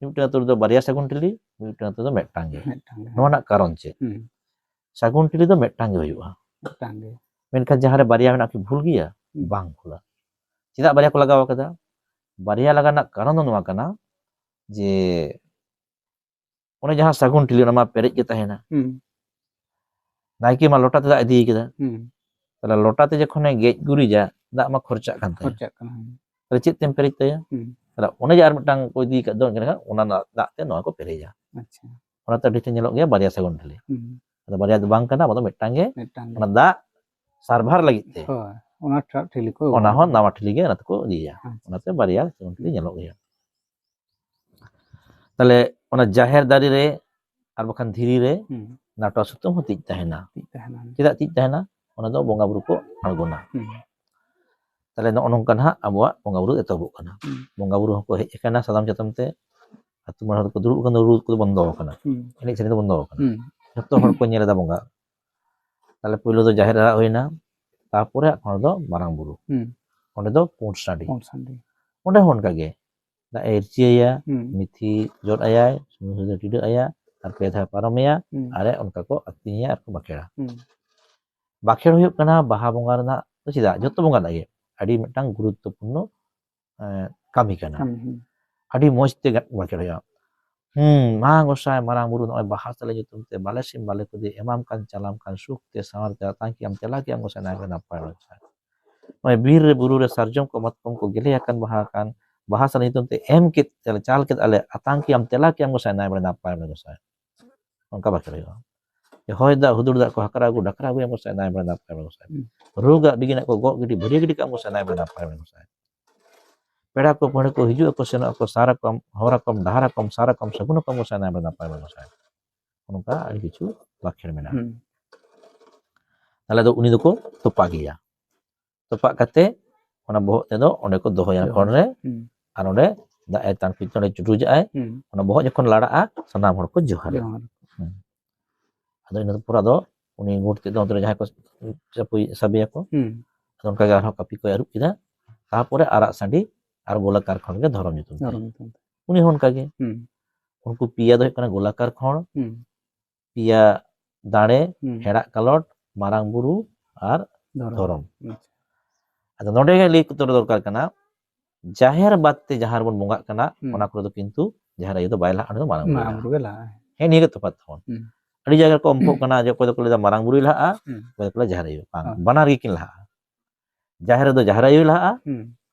ᱢᱤᱫᱴᱟᱝ ᱟᱹᱛᱩ ᱨᱮᱫᱚ ᱵᱟᱨᱭᱟ ᱥᱟᱹᱜᱩᱱ ᱴᱷᱤᱞᱤ, ᱢᱤᱫᱴᱟᱝ ᱟᱹᱛᱩ ᱫᱚ ᱢᱤᱫᱴᱟᱝ ᱜᱮ᱾ ᱢᱤᱫᱴᱟᱝ ᱜᱮ᱾ ᱱᱚᱣᱟ ᱨᱮᱱᱟᱜ ᱠᱟᱨᱚᱱ ᱪᱮᱫ? ᱦᱩᱸ᱾ ᱥᱟᱹᱜᱩᱱ ᱴᱷᱤᱞᱤ ᱫᱚ ᱢᱤᱫᱴᱟᱝ ᱜᱮ ᱦᱩᱭᱩᱜᱼᱟ᱾ ᱢᱤᱫᱴᱟᱝ ᱜᱮ᱾ ᱢᱮᱱᱠᱷᱟᱱ ᱡᱟᱦᱟᱸ ᱨᱮ ᱵᱟᱨᱭᱟ ᱢᱮᱱᱟᱜᱼᱟ, ᱠᱤ ᱵᱷᱩᱞ ᱜᱮᱭᱟ? ᱦᱩᱸ᱾ ᱵᱟᱝ ᱵᱷᱩᱞᱟ᱾ ᱪᱮᱫᱟᱜ ᱵᱟᱨᱭᱟ ᱠᱚ ᱞᱟᱜᱟᱣ ᱟᱠᱟᱫᱟ? ᱵᱟᱨᱭᱟ ᱞᱟᱜᱟᱣ ᱨᱮᱱᱟᱜ ᱠᱟᱨᱚᱱ ᱫᱚ ᱱᱚᱣᱟ ᱠᱟᱱᱟ ᱡᱮ ᱚᱱᱮ ᱡᱟᱦᱟᱸ ᱥᱟᱹᱜᱩᱱ ᱴᱷᱤᱞᱤ, ᱚᱱᱟ ᱢᱟ ᱯᱮᱨᱮᱡ ᱜᱮ ᱛᱟᱦᱮᱱᱟ᱾ ᱦᱩᱸ᱾ ᱱᱟᱭᱠᱮ ᱢᱟ ᱞᱚᱴᱟ ᱛᱮ ᱫᱟᱜ ᱤᱫᱤ ᱠᱟᱫᱟ᱾ ᱦᱩᱸ᱾ ᱛᱟᱦᱞᱮ ᱞᱚᱴᱟ ᱛᱮ ᱡᱚᱠᱷᱚᱱᱮ ᱜᱮᱡ ᱜᱩᱨᱤᱡᱟ, ᱫᱟᱜ ᱢᱟ ᱠᱷᱚᱨᱪᱟᱜ ᱠᱟᱱ ᱛᱟᱭᱟ᱾ ᱠᱷᱚᱨᱪᱟᱜ ᱠᱟᱱᱟ, ᱦᱩᱸ᱾ ᱛᱟᱦᱞᱮ ᱪᱮᱫ ᱛᱮᱢ ᱯᱮᱨᱮᱡ ᱛᱟᱭᱟ? ᱦᱩᱸ᱾ ᱛᱟᱦᱞᱮ ᱚᱱᱮ ᱡᱮ ᱟᱨ ᱢᱤᱫᱴᱟᱝ ᱠᱚ ᱤᱫᱤ ᱟᱠᱟᱫ ᱫᱚ, ᱮᱱᱠᱷᱟᱱ ᱚᱱᱟ ᱨᱮᱱᱟᱜ ᱫᱟᱜ ᱛᱮ ᱱᱚᱣᱟ ᱠᱚ ᱯᱮᱨᱮᱡᱟ᱾ ᱟᱪᱪᱷᱟ᱾ ᱚᱱᱟᱛᱮ ᱟᱹᱰᱤ ᱴᱷᱮᱱ ᱧᱮᱞᱚᱜ ᱜᱮᱭᱟ ᱵᱟᱨᱭᱟ ᱥᱟᱹᱜᱩᱱ ᱴᱷᱤᱞᱤ᱾ ᱦᱩᱸ᱾ ᱟᱫᱚ ᱵᱟᱨᱭᱟ ᱫᱚ ᱵᱟᱝ ᱠᱟᱱᱟ, ᱟᱵᱚ ᱫᱚ ᱢᱤᱫᱴᱟᱝ ᱜᱮ᱾ ᱢᱤᱫᱴᱟᱝ ᱜᱮ᱾ ᱚᱱᱟ ᱫᱟᱜ ᱥᱟᱨᱵᱷᱟᱨ ᱞᱟᱹᱜᱤᱫ ᱛᱮ᱾ ᱦᱳᱭ, ᱚᱱᱟ ᱴᱷᱟ-, ᱴᱷᱤᱞᱤ ᱠᱚ ᱚᱱᱟ ᱵᱮᱵᱚᱦᱟᱨᱟ᱾ ᱦᱚᱸ ᱱᱟᱣᱟ ᱴᱷᱤᱞᱤ ᱜᱮ ᱚᱱᱟ ᱛᱮᱠᱚ ᱤᱫᱤᱭᱟ᱾ ᱟᱪᱪᱷᱟ᱾ ᱚᱱᱟᱛᱮ ᱵᱟᱨᱭᱟ ᱥᱟᱹᱜᱩᱱ ᱴᱷᱤᱞᱤ ᱦᱩᱸ᱾ ᱧᱮᱞᱚᱜ ᱜᱮᱭᱟ᱾ ᱛᱟᱦᱞᱮ ᱚᱱᱟ ᱡᱟᱦᱮᱨ ᱫᱟᱨᱮ ᱨᱮ ᱟᱨ ᱵᱟᱠᱷᱟᱱ ᱫᱷᱤᱨᱤ ᱨᱮ ᱦᱩᱸ᱾ ᱱᱟᱴᱣᱟ ᱥᱩᱛᱟᱹᱢ ᱦᱚᱸ ᱛᱤᱡ ᱛᱟᱦᱮᱱᱟ᱾ ᱛᱤᱡ ᱛᱟᱦᱮᱱᱟ᱾ ᱪᱮᱫᱟᱜ ᱛᱤᱡ ᱛᱟᱦᱮᱱᱟ? ᱚᱱᱟ ᱫᱚ ᱵᱚᱸᱜᱟ ᱵᱩᱨᱩ ᱠᱚ ᱟᱬᱜᱚᱱᱟ᱾ ᱦᱩᱸ᱾ ᱛᱟᱦᱞᱮ ᱱᱚᱜᱼᱚ ᱱᱚᱝᱠᱟ ᱱᱟᱦᱟᱜ ᱟᱵᱚᱣᱟᱜ ᱵᱚᱸᱜᱟ ᱵᱩᱨᱩ ᱮᱛᱚᱦᱚᱵᱚᱜ ᱠᱟᱱᱟ᱾ ᱦᱩᱸ᱾ ᱵᱚᱸᱜᱟ ᱵᱩᱨᱩ ᱦᱚᱸᱠᱚ ᱦᱮᱡ ᱟᱠᱟᱱᱟ ᱥᱟᱫᱚᱢ ᱪᱟᱛᱚᱢ ᱛᱮ, ᱟᱹᱛᱩ ᱢᱚᱬᱮ ᱦᱚᱲ ᱫᱚᱠᱚ ᱫᱩᱲᱩᱵ ᱟᱠᱟᱱᱟ, ᱨᱩ ᱠᱚᱫᱚ ᱵᱚᱱᱫᱚ ᱟᱠᱟᱱᱟ, ᱦᱩᱸ᱾ ᱮᱱᱮᱡ ᱥᱮᱨᱮᱧ ᱫᱚ ᱵᱚᱱᱫᱚ ᱟᱠᱟᱱᱟ᱾ ᱦᱩᱸ᱾ ᱡᱷᱚᱛᱚ ᱦᱚᱲ ᱠᱚ ᱧᱮᱞ ᱮᱫᱟ ᱵᱚᱸᱜᱟ᱾ ᱛᱟᱦᱞᱮ ᱯᱳᱭᱞᱳ ᱫᱚ ᱡᱟᱦᱮᱨ ᱮᱨᱟ ᱦᱩᱭᱱᱟ, ᱛᱟᱨᱯᱚᱨᱮ ᱚᱸᱰᱮ ᱫᱚ ᱢᱟᱨᱟᱝ ᱵᱩᱨᱩ, ᱦᱩᱸ᱾ ᱚᱸᱰᱮ ᱫᱚ ᱯᱩᱸᱰ ᱥᱟᱺᱰᱤ᱾ ᱯᱩᱸᱰ ᱥᱟᱺᱰᱤ᱾ ᱚᱸᱰᱮ ᱦᱚᱸ ᱚᱱᱠᱟ ᱜᱮ ᱫᱟᱜ ᱮ ᱤᱨᱪᱤᱭᱟᱭᱟ, ᱦᱩᱸ᱾ ᱢᱤᱛᱷᱤ ᱡᱚᱫ ᱟᱭᱟᱭ, ᱥᱩᱱᱩᱢ ᱥᱤᱸᱫᱩᱨ ᱴᱤᱰᱟᱹᱜ ᱟᱭᱟ, ᱟᱨ ᱯᱮ ᱫᱷᱟᱣ ᱯᱟᱨᱚᱢᱮᱭᱟ, ᱦᱩᱸ᱾ ᱟᱨ ᱚᱱᱠᱟ ᱠᱚ ᱟᱹᱛᱤᱧᱮᱭᱟ ᱟᱨ ᱠᱚ ᱵᱟᱠᱷᱮᱲᱟ᱾ ᱦᱩᱸ᱾ ᱵᱟᱠᱷᱮᱲ ᱦᱩᱭᱩᱜ ᱠᱟᱱᱟ ᱵᱟᱦᱟ ᱵᱚᱸᱜᱟ ᱨᱮᱱᱟᱜ ᱪᱮᱫᱟᱜ? ᱡᱚᱛᱚ ᱵᱚᱸᱜᱟ ᱨᱮᱱᱟᱜ ᱜᱮ ᱟᱹᱰᱤ ᱢᱤᱫᱴᱟᱝ ᱜᱩᱨᱩᱛᱛᱚᱯᱩᱨᱱᱚ ᱠᱟᱹᱢᱤ ᱠᱟᱱᱟ᱾ ᱟᱹᱰᱤ ᱢᱚᱡᱽ ᱛᱮ ᱵᱟᱠᱷᱮᱲ ᱦᱩᱭᱩᱜᱼᱟ᱾ ᱦᱩᱸ, ᱢᱟ ᱜᱚᱸᱥᱟᱭ ᱢᱟᱨᱟᱝ ᱵᱩᱨᱩ ᱱᱚᱜᱼᱚᱭ ᱵᱟᱦᱟ ᱥᱟᱞᱮ ᱧᱩᱛᱩᱢ ᱛᱮ ᱵᱟᱞᱮ ᱥᱤᱢ ᱵᱟᱞᱮ ᱠᱷᱩᱫᱤ ᱮᱢᱟᱢ ᱠᱟᱱ ᱪᱟᱞᱟᱢ ᱠᱟᱱ ᱥᱩᱠ ᱛᱮ ᱥᱟᱶᱟᱨ ᱛᱮ ᱟᱛᱟᱝ ᱠᱮᱜᱼᱟᱢ ᱛᱮᱞᱟ ᱠᱮᱜᱼᱟᱢ ᱜᱚᱸᱥᱟᱭ ᱱᱟᱭ ᱵᱟᱲᱮ ᱱᱟᱯᱟᱭ ᱵᱟᱲᱮ ᱜᱚᱸᱥᱟᱭ᱾ ᱱᱚᱜᱼᱚᱭ ᱵᱤᱨ ᱨᱮ ᱵᱩᱨᱩ ᱨᱮ ᱥᱟᱨᱡᱚᱢ ᱠᱚ ᱢᱟᱛᱠᱚᱢ ᱠᱚ ᱜᱮᱞᱮ ᱟᱠᱟᱱ ᱵᱟᱦᱟ ᱟᱠᱟᱱ ᱵᱟᱦᱟ ᱥᱟᱞᱮ ᱧᱩᱛᱩᱢ ᱛᱮ ᱮᱢ ᱠᱮᱫ ᱛᱮᱞᱮ ᱪᱟᱞ ᱠᱮᱫ ᱟᱞᱮ ᱟᱛᱟᱝ ᱠᱮᱜᱼᱟᱢ ᱛᱮᱞᱟ ᱠᱮᱜᱼᱟᱢ ᱜᱚᱸᱥᱟᱭ ᱱᱟᱭ ᱵᱟᱲᱮ ᱱᱟᱯᱟᱭ ᱵᱟᱲᱮ ᱜᱚᱸᱥᱟᱭ᱾ ᱚᱱᱠᱟ ᱵᱟᱠᱷᱮᱲ ᱦᱩᱭᱩᱜᱼᱟ᱾ ᱡᱮ ᱦᱚᱭ ᱫᱟᱜ ᱦᱩᱫᱩᱲ ᱫᱟᱜ ᱠᱚ ᱦᱟᱠᱨᱟ ᱟᱹᱜᱩ ᱰᱟᱠᱨᱟ ᱟᱹᱜᱩᱭᱟᱢ ᱜᱚᱸᱥᱟᱭ ᱱᱟᱭ ᱵᱟᱲᱮ ᱱᱟᱯᱟᱭ ᱵᱟᱲᱮ ᱜᱚᱸᱥᱟᱭ᱾ ᱦᱩᱸ᱾ ᱨᱳᱜᱟᱜ ᱵᱤᱜᱤᱱᱟᱜ ᱠᱚ ᱜᱚᱜ ᱜᱤᱰᱤ ᱵᱷᱟᱹᱨᱭᱟᱹ ᱜᱤᱰᱤ ᱠᱟᱜᱼᱟᱢ ᱜᱚᱸᱥᱟᱭ ᱱᱟᱭ ᱵᱟᱲᱮ ᱱᱟᱯᱟᱭ ᱵᱟᱲᱮ ᱜᱚᱸᱥᱟᱭ᱾ ᱯᱮᱲᱟ ᱠᱚ ᱯᱟᱹᱲᱦᱟᱹ ᱠᱚ ᱦᱤᱡᱩᱜ ᱟᱠᱚ ᱥᱮᱱᱚᱜ ᱟᱠᱚ ᱥᱟᱨ ᱟᱠᱚᱢ ᱦᱚᱨ ᱟᱠᱚᱢ ᱰᱟᱦᱟᱨ ᱟᱠᱚᱢ ᱥᱟᱨ ᱟᱠᱚᱢ ᱥᱟᱹᱜᱩᱱ ᱟᱠᱚᱢ ᱜᱚᱸᱥᱟᱭ ᱱᱟᱭ ᱵᱟᱲᱮ ᱱᱟᱯᱟᱭ ᱵᱟᱲᱮ ᱜᱚᱸᱥᱟᱭ᱾ ᱚᱱᱠᱟ ᱟᱹᱰᱤ ᱠᱤᱪᱷᱩ ᱵᱟᱠᱷᱮᱲ ᱢᱮᱱᱟᱜᱼᱟ᱾ ᱦᱩᱸ᱾ ᱛᱟᱦᱞᱮ ᱫᱚ ᱩᱱᱤ ᱫᱚᱠᱚ ᱛᱚᱯᱟ ᱜᱮᱭᱟ᱾ ᱛᱚᱯᱟᱜ ᱠᱟᱛᱮ ᱚᱱᱟ ᱵᱚᱦᱚᱜ ᱛᱮᱫᱚ ᱚᱸᱰᱮ ᱠᱚ ᱫᱚᱦᱚᱭᱟ ᱫᱚᱦᱚᱭᱟ᱾ ᱠᱷᱚᱲ ᱨᱮ᱾ ᱦᱩᱸ᱾ ᱟᱨ ᱚᱸᱰᱮ ᱫᱟᱜ ᱮ ᱛᱟᱝ ᱯᱤᱛ ᱚᱸᱰᱮ ᱪᱩᱰᱩᱡᱟᱜᱼᱟᱭ᱾ ᱦᱩᱸ᱾ ᱚᱱᱟ ᱵᱚᱦᱚᱜ ᱡᱚᱠᱷᱚᱱ ᱞᱟᱲᱟᱜᱼᱟ, ᱥᱟᱱᱟᱢ ᱦᱚᱲ ᱠᱚ ᱡᱚᱦᱟᱨᱟ᱾ ᱡᱚᱦᱟᱨ᱾ ᱦᱩᱸ᱾ ᱟᱫᱚ ᱤᱱᱟᱹ ᱯᱚᱨ ᱟᱫᱚ ᱩᱱᱤ ᱜᱩᱴ ᱛᱮᱫᱚ ᱚᱱᱛᱮ ᱨᱮ ᱡᱟᱦᱟᱸᱭ ᱠᱚ ᱪᱟᱯᱩᱭ ᱥᱟᱵᱮᱭᱟᱠᱚ, ᱦᱩᱸ᱾ ᱟᱫᱚ ᱚᱱᱠᱟ ᱜᱮ ᱟᱨᱦᱚᱸ ᱠᱟᱹᱯᱤ ᱠᱚᱭ ᱟᱹᱨᱩᱵ ᱠᱮᱫᱟ᱾ ᱛᱟᱨᱯᱚᱨᱮ ᱟᱨᱟᱜ ᱥᱟᱺᱰᱤ ᱟᱨ ᱜᱳᱞᱟᱠᱟᱨ ᱠᱷᱚᱲ ᱜᱮ ᱫᱷᱚᱨᱚᱢ ᱧᱩᱛᱩᱢ ᱛᱮ᱾ ᱫᱷᱚᱨᱚᱢ ᱧᱩᱛᱩᱢ ᱛᱮ᱾ ᱩᱱᱤ ᱦᱚᱸ ᱚᱱᱠᱟ ᱜᱮ᱾ ᱦᱩᱸ᱾ ᱩᱱᱠᱩ ᱯᱮᱭᱟ ᱫᱚ ᱦᱩᱭᱩᱜ ᱠᱟᱱᱟ ᱜᱳᱞᱟᱠᱟᱨ ᱠᱷᱚᱲ, ᱦᱩᱸ᱾ ᱯᱮᱭᱟ ᱫᱟᱲᱮ, ᱦᱩᱸ᱾ ᱦᱮᱲᱟᱜ ᱠᱟᱞᱚᱴ, ᱢᱟᱨᱟᱝ ᱵᱩᱨᱩ ᱟᱨ ᱫᱷᱚᱨᱚᱢ᱾ ᱫᱷᱚᱨᱚᱢ᱾ ᱟᱪᱪᱷᱟ᱾ ᱟᱫᱚ ᱱᱚᱰᱮ ᱜᱮ ᱞᱟᱹᱭ ᱩᱛᱟᱹᱨ ᱫᱚᱨᱠᱟᱨ ᱠᱟᱱᱟ, ᱡᱟᱦᱮᱨ ᱵᱟᱫ ᱛᱮ ᱡᱟᱦᱟᱸ ᱨᱮᱵᱚᱱ ᱵᱚᱸᱜᱟᱜ ᱠᱟᱱᱟ, ᱦᱩᱸ᱾ ᱚᱱᱟ ᱠᱚᱨᱮ ᱫᱚ ᱠᱤᱱᱛᱩ ᱡᱟᱦᱮᱨ ᱟᱭᱳ ᱫᱚ ᱵᱟᱭ ᱞᱟᱦᱟᱜᱼᱟ, ᱚᱸᱰᱮ ᱫᱚ ᱢᱟᱨᱟᱝ ᱵᱩᱨᱩ ᱢᱟᱨᱟᱝ ᱞᱟᱦᱟᱜᱼᱟ᱾ ᱵᱩᱨᱩ ᱜᱮ ᱞᱟᱦᱟᱜᱼᱟᱭ᱾ ᱦᱮᱸ, ᱱᱤᱭᱟᱹ ᱜᱮ ᱛᱚᱯᱷᱟᱛ ᱛᱟᱵᱚᱱ᱾ ᱦᱩᱸ᱾ ᱟᱹᱰᱤ ᱡᱟᱭᱜᱟ ᱨᱮᱠᱚ ᱚᱢᱯᱷᱚᱜ ᱠᱟᱱᱟ ᱡᱮ ᱚᱠᱚᱭ ᱫᱚᱠᱚ ᱞᱟᱹᱭᱫᱟ ᱢᱟᱨᱟᱝ ᱵᱩᱨᱩᱭ ᱞᱟᱦᱟᱜᱼᱟ, ᱦᱩᱸ᱾ ᱚᱠᱚᱭ ᱫᱚᱠᱚ ᱞᱟᱹᱭᱫᱟ ᱡᱟᱦᱮᱨ ᱟᱭᱳ᱾ ᱵᱟᱝ, ᱦᱮᱸ᱾ ᱵᱟᱱᱟᱨ ᱜᱮᱠᱤᱱ ᱞᱟᱦᱟᱜᱼᱟ᱾ ᱡᱟᱦᱮᱨ ᱨᱮᱫᱚ ᱡᱟᱦᱮᱨ ᱟᱭᱳᱭ ᱞᱟᱦᱟᱜᱼᱟ, ᱦᱩᱸ᱾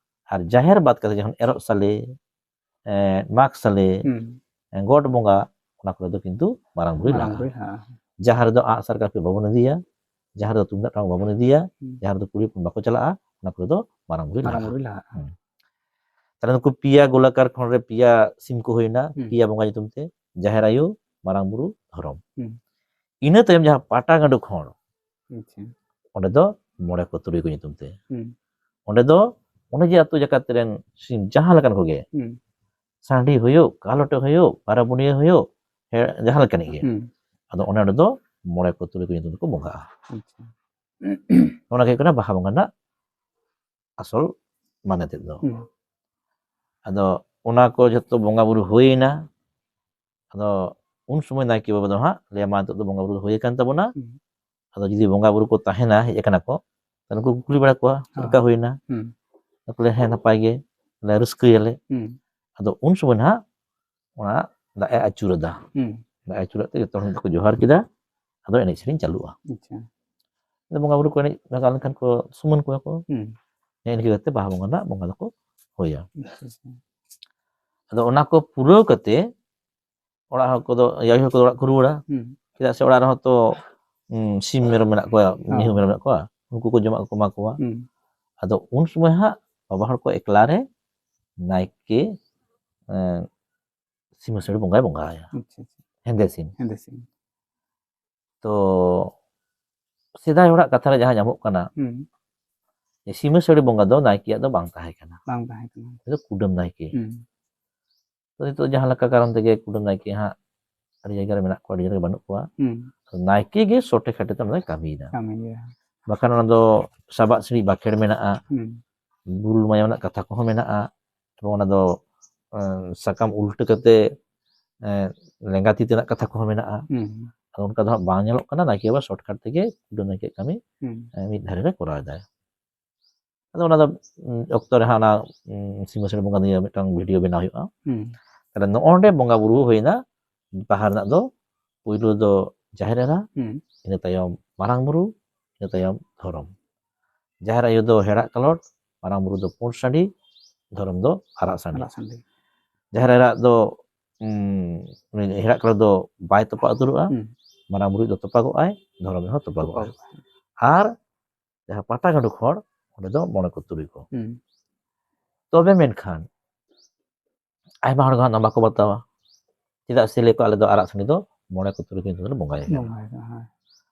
ᱟᱨ ᱡᱟᱦᱮᱨ ᱵᱟᱫ ᱠᱟᱛᱮ ᱡᱚᱠᱷᱚᱱ ᱮᱨᱚᱜ ᱥᱟᱞᱮ, ᱮᱸ, ᱢᱟᱜᱽ ᱥᱟᱞᱮ, ᱦᱩᱸ᱾ ᱮᱸ, ᱜᱚᱴ ᱵᱚᱸᱜᱟ, ᱚᱱᱟ ᱠᱚᱨᱮ ᱫᱚ ᱠᱤᱱᱛᱩ ᱢᱟᱨᱟᱝ ᱵᱩᱨᱩᱭ ᱢᱟᱨᱟᱝ ᱞᱟᱦᱟᱜᱼᱟ᱾ ᱵᱩᱨᱩᱭ ᱞᱟᱦᱟᱜᱼᱟ᱾ ᱡᱟᱦᱟᱸ ᱨᱮᱫᱚ ᱟᱸᱜᱼᱥᱟᱨ ᱠᱟᱹᱯᱤ ᱵᱟᱵᱚᱱ ᱤᱫᱤᱭᱟ, ᱡᱟᱦᱟᱸ ᱨᱮᱫᱚ ᱛᱩᱢᱫᱟᱜ ᱴᱟᱢᱟᱠ ᱵᱟᱵᱚᱱ ᱤᱫᱤᱭᱟ, ᱦᱩᱸ᱾ ᱡᱟᱦᱟᱸ ᱨᱮᱫᱚ ᱠᱩᱲᱤ ᱦᱚᱯᱚᱱ ᱵᱟᱠᱚ ᱪᱟᱞᱟᱜᱼᱟ, ᱚᱱᱟ ᱠᱚᱨᱮ ᱫᱚ ᱢᱟᱨᱟᱝ ᱵᱩᱨᱩᱭ ᱢᱟᱨᱟᱝ ᱞᱟᱦᱟᱜᱼᱟ᱾ ᱵᱩᱨᱩᱭ ᱞᱟᱦᱟᱜᱼᱟ᱾ ᱦᱩᱸ᱾ ᱛᱟᱦᱞᱮ ᱱᱩᱠᱩ ᱯᱮᱭᱟ ᱜᱳᱞᱟᱠᱟᱨ ᱠᱷᱚᱸᱰ ᱨᱮ ᱯᱮᱭᱟ ᱥᱤᱢ ᱠᱚ ᱦᱩᱭᱱᱟ, ᱦᱩᱸ᱾ ᱯᱮᱭᱟ ᱵᱚᱸᱜᱟ ᱧᱩᱛᱩᱢ ᱛᱮ, ᱡᱟᱦᱮᱨ ᱟᱭᱳ, ᱢᱟᱨᱟᱝ ᱵᱩᱨᱩ, ᱫᱷᱚᱨᱚᱢ᱾ ᱦᱩᱸ᱾ ᱤᱱᱟᱹ ᱛᱟᱭᱚᱢ ᱡᱟᱦᱟᱸ ᱯᱟᱴᱟ ᱜᱟᱸᱰᱳ ᱠᱷᱚᱸᱰ, ᱟᱪᱪᱷᱟ᱾ ᱚᱸᱰᱮ ᱫᱚ ᱢᱚᱬᱮ ᱠᱚ ᱛᱩᱨᱩᱭ ᱠᱚ ᱧᱩᱛᱩᱢ ᱛᱮ᱾ ᱦᱩᱸ᱾ ᱚᱸᱰᱮ ᱫᱚ ᱚᱱᱮ ᱡᱮ ᱟᱹᱛᱩ ᱡᱟᱠᱟᱛ ᱨᱮᱱ ᱥᱤᱢ ᱡᱟᱦᱟᱸ ᱞᱮᱠᱟᱱ ᱠᱚᱜᱮ, ᱦᱩᱸ᱾ ᱥᱟᱺᱰᱤ ᱦᱩᱭᱩᱜ, ᱠᱟᱞᱚᱴᱮ ᱦᱩᱭᱩᱜ, ᱯᱟᱨᱟᱵᱩᱱᱤᱭᱟᱹ ᱦᱩᱭᱩᱜ, ᱦᱮ-, ᱡᱟᱦᱟᱸ ᱞᱮᱠᱟᱱᱤᱡ ᱜᱮ, ᱦᱩᱸ᱾ ᱟᱫᱚ ᱚᱱᱮ ᱚᱸᱰᱮ ᱫᱚ ᱢᱚᱬᱮ ᱠᱚ ᱛᱩᱨᱩᱭ ᱠᱚ ᱧᱩᱛᱩᱢ ᱛᱮᱠᱚ ᱵᱚᱸᱜᱟᱜᱼᱟ᱾ ᱟᱪᱪᱷᱟ᱾ ᱚᱱᱟ ᱜᱮ ᱦᱩᱭᱩᱜ ᱠᱟᱱᱟ ᱵᱟᱦᱟ ᱵᱚᱸᱜᱟ ᱨᱮᱱᱟᱜ ᱟᱥᱚᱞ ᱢᱟᱱᱮ ᱛᱮᱫ ᱫᱚ᱾ ᱦᱩᱸ᱾ ᱟᱫᱚ ᱚᱱᱟ ᱠᱚ ᱡᱷᱚᱛᱚ ᱵᱚᱸᱜᱟ ᱵᱩᱨᱩ ᱦᱩᱭᱮᱱᱟ᱾ ᱟᱫᱚ ᱩᱱ ᱥᱚᱢᱚᱭ ᱱᱟᱭᱠᱮ ᱵᱟᱵᱟ ᱫᱚ ᱦᱟᱸᱜ ᱞᱟᱹᱭᱟ, "ᱢᱟ, ᱱᱤᱛᱚᱜ ᱫᱚ ᱵᱚᱸᱜᱟ ᱵᱩᱨᱩ ᱫᱚ ᱦᱩᱭ ᱟᱠᱟᱱ ᱛᱟᱵᱚᱱᱟ᱾" ᱦᱩᱸ᱾ ᱟᱫᱚ ᱡᱩᱫᱤ ᱵᱚᱸᱜᱟ ᱵᱩᱨᱩ ᱠᱚ ᱛᱟᱦᱮᱱᱟ, ᱦᱮᱡ ᱟᱠᱟᱱᱟ ᱠᱚ, ᱛᱟᱦᱞᱮ ᱩᱱᱠᱩ ᱠᱚ ᱠᱩᱞᱤ ᱵᱟᱲᱟ ᱠᱚᱣᱟ, "ᱪᱮᱫ ᱞᱮᱠᱟ ᱦᱩᱭᱱᱟ?" ᱦᱩᱸ᱾ ᱛᱟᱨᱯᱚᱨᱮ, "ᱦᱮᱸ, ᱱᱟᱯᱟᱭ ᱜᱮ, ᱛᱟᱦᱞᱮ ᱨᱟᱹᱥᱠᱟᱹᱭᱟᱞᱮ᱾" ᱦᱩᱸ᱾ ᱟᱫᱚ ᱩᱱ ᱥᱚᱢᱚᱭ ᱱᱟᱦᱟᱜ ᱚᱱᱟ ᱫᱟᱜ ᱮ ᱟᱹᱪᱩᱨ ᱟᱫᱟ᱾ ᱦᱩᱸ᱾ ᱫᱟᱜ ᱮ ᱟᱹᱪᱩᱨᱟᱜ ᱛᱮ ᱡᱚᱛᱚ ᱦᱚᱲ ᱢᱤᱫ ᱫᱷᱟᱣ ᱠᱚ ᱡᱚᱦᱟᱨ ᱠᱮᱫᱟ, ᱟᱫᱚ ᱮᱱᱮᱡ ᱥᱮᱨᱮᱧ ᱪᱟᱹᱞᱩᱜᱼᱟ᱾ ᱟᱪᱪᱷᱟ᱾ ᱟᱫᱚ ᱵᱚᱸᱜᱟ ᱵᱩᱨᱩ ᱠᱚ ᱮᱱᱮᱡ ᱵᱷᱟᱜᱟᱣ ᱞᱮᱱᱠᱷᱟᱱ ᱠᱚ ᱥᱩᱢᱟᱹᱱ ᱠᱚᱣᱟ ᱠᱚ᱾ ᱦᱩᱸ᱾ ᱱᱮᱜᱼᱮ ᱱᱤᱝᱠᱟᱹ ᱠᱟᱛᱮ ᱵᱟᱦᱟ ᱵᱚᱸᱜᱟ ᱨᱮᱱᱟᱜ ᱵᱚᱸᱜᱟ ᱫᱚᱠᱚ ᱦᱩᱭᱟ᱾ ᱟᱪᱪᱷᱟ, ᱟᱪᱪᱷᱟ᱾ ᱟᱫᱚ ᱚᱱᱟ ᱠᱚ ᱯᱩᱨᱟᱹᱣ ᱠᱟᱛᱮ ᱚᱲᱟᱜ ᱦᱚᱲ ᱠᱚᱫᱚ, ᱟᱭᱳ ᱦᱚᱲ ᱠᱚᱫᱚ ᱚᱲᱟᱜ ᱠᱚ ᱨᱩᱣᱟᱹᱲᱟ᱾ ᱦᱩᱸ᱾ ᱪᱮᱫᱟᱜ ᱥᱮ ᱚᱲᱟᱜ ᱨᱮᱦᱚᱸ ᱛᱚ, ᱩᱸ, ᱥᱤᱢ ᱢᱮᱨᱚᱢ ᱢᱮᱱᱟᱜ ᱠᱚᱣᱟ, ᱦᱚᱸ᱾ ᱢᱤᱦᱩ ᱢᱮᱨᱚᱢ ᱢᱮᱱᱟᱜ ᱠᱚᱣᱟ, ᱩᱱᱠᱩ ᱠᱚ ᱡᱚᱢᱟᱜ ᱠᱚ ᱮᱢᱟ ᱠᱚᱣᱟ᱾ ᱦᱩᱸ᱾ ᱟᱫᱚ ᱩᱱ ᱥᱚᱢᱚᱭ ᱦᱟᱸᱜ ᱵᱟᱵᱟ ᱦᱚᱲ ᱠᱚ ᱮᱠᱞᱟ ᱨᱮ ᱱᱟᱭᱠᱮ, ᱮᱸ, ᱥᱤᱢ ᱦᱟᱹᱥᱩᱲᱤ ᱵᱚᱸᱜᱟᱭ ᱵᱚᱸᱜᱟᱭᱟ᱾ ᱟᱪᱪᱷᱟ, ᱟᱪᱪᱷᱟ᱾ ᱦᱮᱸᱫᱮ ᱥᱤᱢ᱾ ᱦᱮᱸᱫᱮ ᱥᱤᱢ᱾ ᱛᱚ, ᱥᱮᱫᱟᱭ ᱦᱚᱲᱟᱜ ᱠᱟᱛᱷᱟ ᱨᱮ ᱡᱟᱦᱟᱸ ᱧᱟᱢᱚᱜ ᱠᱟᱱᱟ, ᱦᱩᱸ᱾ ᱡᱮ ᱥᱤᱢ ᱦᱟᱹᱥᱩᱲᱤ ᱵᱚᱸᱜᱟ ᱫᱚ ᱱᱟᱭᱠᱮᱭᱟᱜ ᱫᱚ ᱵᱟᱝ ᱛᱟᱦᱮᱸ ᱠᱟᱱᱟ᱾ ᱵᱟᱝ ᱛᱟᱦᱮᱸ ᱠᱟᱱᱟ᱾ ᱩᱱᱤ ᱫᱚ ᱠᱩᱰᱟᱹᱢ ᱱᱟᱭᱠᱮ᱾ ᱦᱩᱸ᱾ ᱛᱚ, ᱱᱤᱛᱚᱜ ᱡᱟᱦᱟᱸ ᱞᱮᱠᱟ ᱠᱟᱨᱚᱱ ᱛᱮᱜᱮ ᱠᱩᱰᱟᱹᱢ ᱱᱟᱭᱠᱮ ᱦᱟᱸᱜ ᱟᱹᱰᱤ ᱡᱟᱭᱜᱟ ᱨᱮ ᱢᱮᱱᱟᱜ ᱠᱚᱣᱟ, ᱟᱹᱰᱤ ᱡᱟᱭᱜᱟ ᱨᱮ ᱵᱟᱹᱱᱩᱜ ᱠᱚᱣᱟ᱾ ᱦᱩᱸ᱾ ᱱᱟᱭᱠᱮ ᱜᱮ ᱥᱚᱴᱮ ᱠᱷᱟᱴᱮ ᱛᱮ ᱚᱱᱟ ᱫᱚᱭ ᱠᱟᱹᱢᱤᱭᱮᱫᱟ᱾ ᱠᱟᱹᱢᱤ ᱜᱮ᱾ ᱵᱟᱠᱷᱟᱱ ᱚᱱᱟ ᱫᱚ ᱥᱟᱵᱟᱜ ᱥᱤᱬᱤᱡ ᱵᱟᱸᱠᱷᱮᱲ ᱢᱮᱱᱟᱜᱼᱟ, ᱦᱩᱸ᱾ ᱵᱩᱞ ᱢᱟᱭᱟᱢ ᱨᱮᱱᱟᱜ ᱠᱟᱛᱷᱟ ᱠᱚᱦᱚᱸ ᱢᱮᱱᱟᱜᱼᱟ, ᱮᱵᱚᱝ ᱚᱱᱟ ᱫᱚ, ᱮᱸ, ᱥᱟᱠᱟᱢ ᱩᱞᱴᱟᱹ ᱠᱟᱛᱮ, ᱮᱸ, ᱞᱮᱸᱜᱟ ᱛᱤ ᱛᱮᱱᱟᱜ ᱠᱟᱛᱷᱟ ᱠᱚᱦᱚᱸ ᱢᱮᱱᱟᱜᱼᱟ᱾ ᱦᱩᱸ᱾ ᱟᱫᱚ ᱚᱱᱠᱟ ᱫᱚ ᱦᱟᱸᱜ ᱵᱟᱝ ᱧᱮᱞᱚᱜ ᱠᱟᱱᱟ, ᱱᱟᱭᱠᱮ ᱵᱟᱵᱟ ᱥᱚᱨᱴᱠᱟᱴ ᱛᱮᱜᱮ ᱠᱩᱰᱟᱹᱢ ᱱᱟᱭᱠᱮᱭᱟᱜ ᱠᱟᱹᱢᱤ, ᱦᱩᱸ᱾ ᱮᱸ, ᱢᱤᱫ ᱫᱷᱟᱨᱮ ᱨᱮ ᱠᱚᱨᱟᱣ ᱮᱫᱟᱭ᱾ ᱟᱫᱚ ᱚᱱᱟ ᱫᱚ, ᱩᱸ, ᱚᱠᱛᱚ ᱨᱮ ᱦᱟᱸᱜ ᱚᱱᱟ, ᱩᱸ, ᱥᱤᱢᱟᱹ ᱥᱟᱹᱲᱤ ᱵᱚᱸᱜᱟ ᱱᱤᱭᱮ ᱢᱤᱫᱴᱟᱝ ᱵᱷᱤᱰᱤᱭᱳ ᱵᱮᱱᱟᱣ ᱦᱩᱭᱩᱜᱼᱟ᱾ ᱦᱩᱸ᱾ ᱛᱟᱦᱞᱮ ᱱᱚᱜᱼᱚ ᱱᱚᱰᱮ ᱵᱚᱸᱜᱟ ᱵᱩᱨᱩ ᱦᱩᱭᱱᱟ, ᱵᱟᱦᱟ ᱨᱮᱱᱟᱜ ᱫᱚ ᱯᱩᱭᱞᱩ ᱫᱚ ᱡᱟᱦᱮᱨ ᱮᱨᱟ, ᱦᱩᱸ᱾ ᱤᱱᱟᱹ ᱛᱟᱭᱚᱢ ᱢᱟᱨᱟᱝ ᱵᱩᱨᱩ, ᱤᱱᱟᱹ ᱛᱟᱭᱚᱢ ᱫᱷᱚᱨᱚᱢ᱾ ᱡᱟᱦᱮᱨ ᱟᱭᱳ ᱫᱚ ᱦᱮᱲᱟᱜ ᱠᱟᱞᱚᱴ, ᱢᱟᱨᱟᱝ ᱵᱩᱨᱩ ᱫᱚ ᱯᱩᱸᱰ ᱥᱟᱺᱰᱤ, ᱫᱷᱚᱨᱚᱢ ᱫᱚ ᱟᱨᱟᱜ ᱥᱟᱺᱰᱤ᱾ ᱟᱨᱟᱜ ᱥᱟᱺᱰᱤ᱾ ᱡᱟᱦᱮᱨ ᱮᱨᱟ ᱫᱚ, ᱩᱸ, ᱩᱱᱤ ᱦᱮᱲᱟᱜ ᱠᱟᱞᱚᱴ ᱫᱚ ᱵᱟᱭ ᱛᱚᱯᱟᱜ ᱩᱛᱟᱹᱨᱚᱜᱼᱟ, ᱦᱩᱸ᱾ ᱢᱟᱨᱟᱝ ᱵᱩᱨᱩ ᱫᱚ ᱛᱚᱯᱟᱜᱚᱜᱼᱟᱭ, ᱫᱷᱚᱨᱚᱢ ᱨᱮᱦᱚᱸ ᱛᱚᱯᱟᱜᱚᱜᱼᱟᱭ᱾ ᱛᱚᱯᱟᱜᱚᱜᱼᱟᱭ᱾ ᱟᱨ ᱡᱟᱦᱟᱸ ᱯᱟᱴᱟ ᱜᱟᱸᱰᱳ ᱠᱷᱚᱲ, ᱚᱸᱰᱮ ᱫᱚ ᱢᱚᱬᱮ ᱠᱚ ᱛᱩᱨᱩᱭ ᱠᱚ᱾ ᱦᱩᱸ᱾ ᱛᱚᱵᱮ ᱢᱮᱱᱠᱷᱟᱱ ᱟᱭᱢᱟ ᱦᱚᱲ ᱫᱚ ᱦᱟᱸᱜ ᱱᱚᱣᱟ ᱵᱟᱠᱚ ᱵᱟᱛᱟᱣᱟ᱾ ᱪᱮᱫᱟᱜ ᱥᱮ ᱞᱟᱹᱭ ᱟᱠᱚ, "ᱟᱞᱮ ᱫᱚ ᱟᱨᱟᱜ ᱥᱟᱺᱰᱤ ᱫᱚ ᱢᱚᱬᱮ ᱠᱚ ᱛᱩᱨᱩᱭ ᱠᱚ ᱧᱩᱛᱩᱢ ᱛᱮᱞᱮ ᱵᱚᱸᱜᱟᱭᱮ ᱠᱟᱱᱟ᱾" ᱵᱚᱸᱜᱟᱭᱮ ᱠᱟᱱᱟ, ᱦᱮᱸ᱾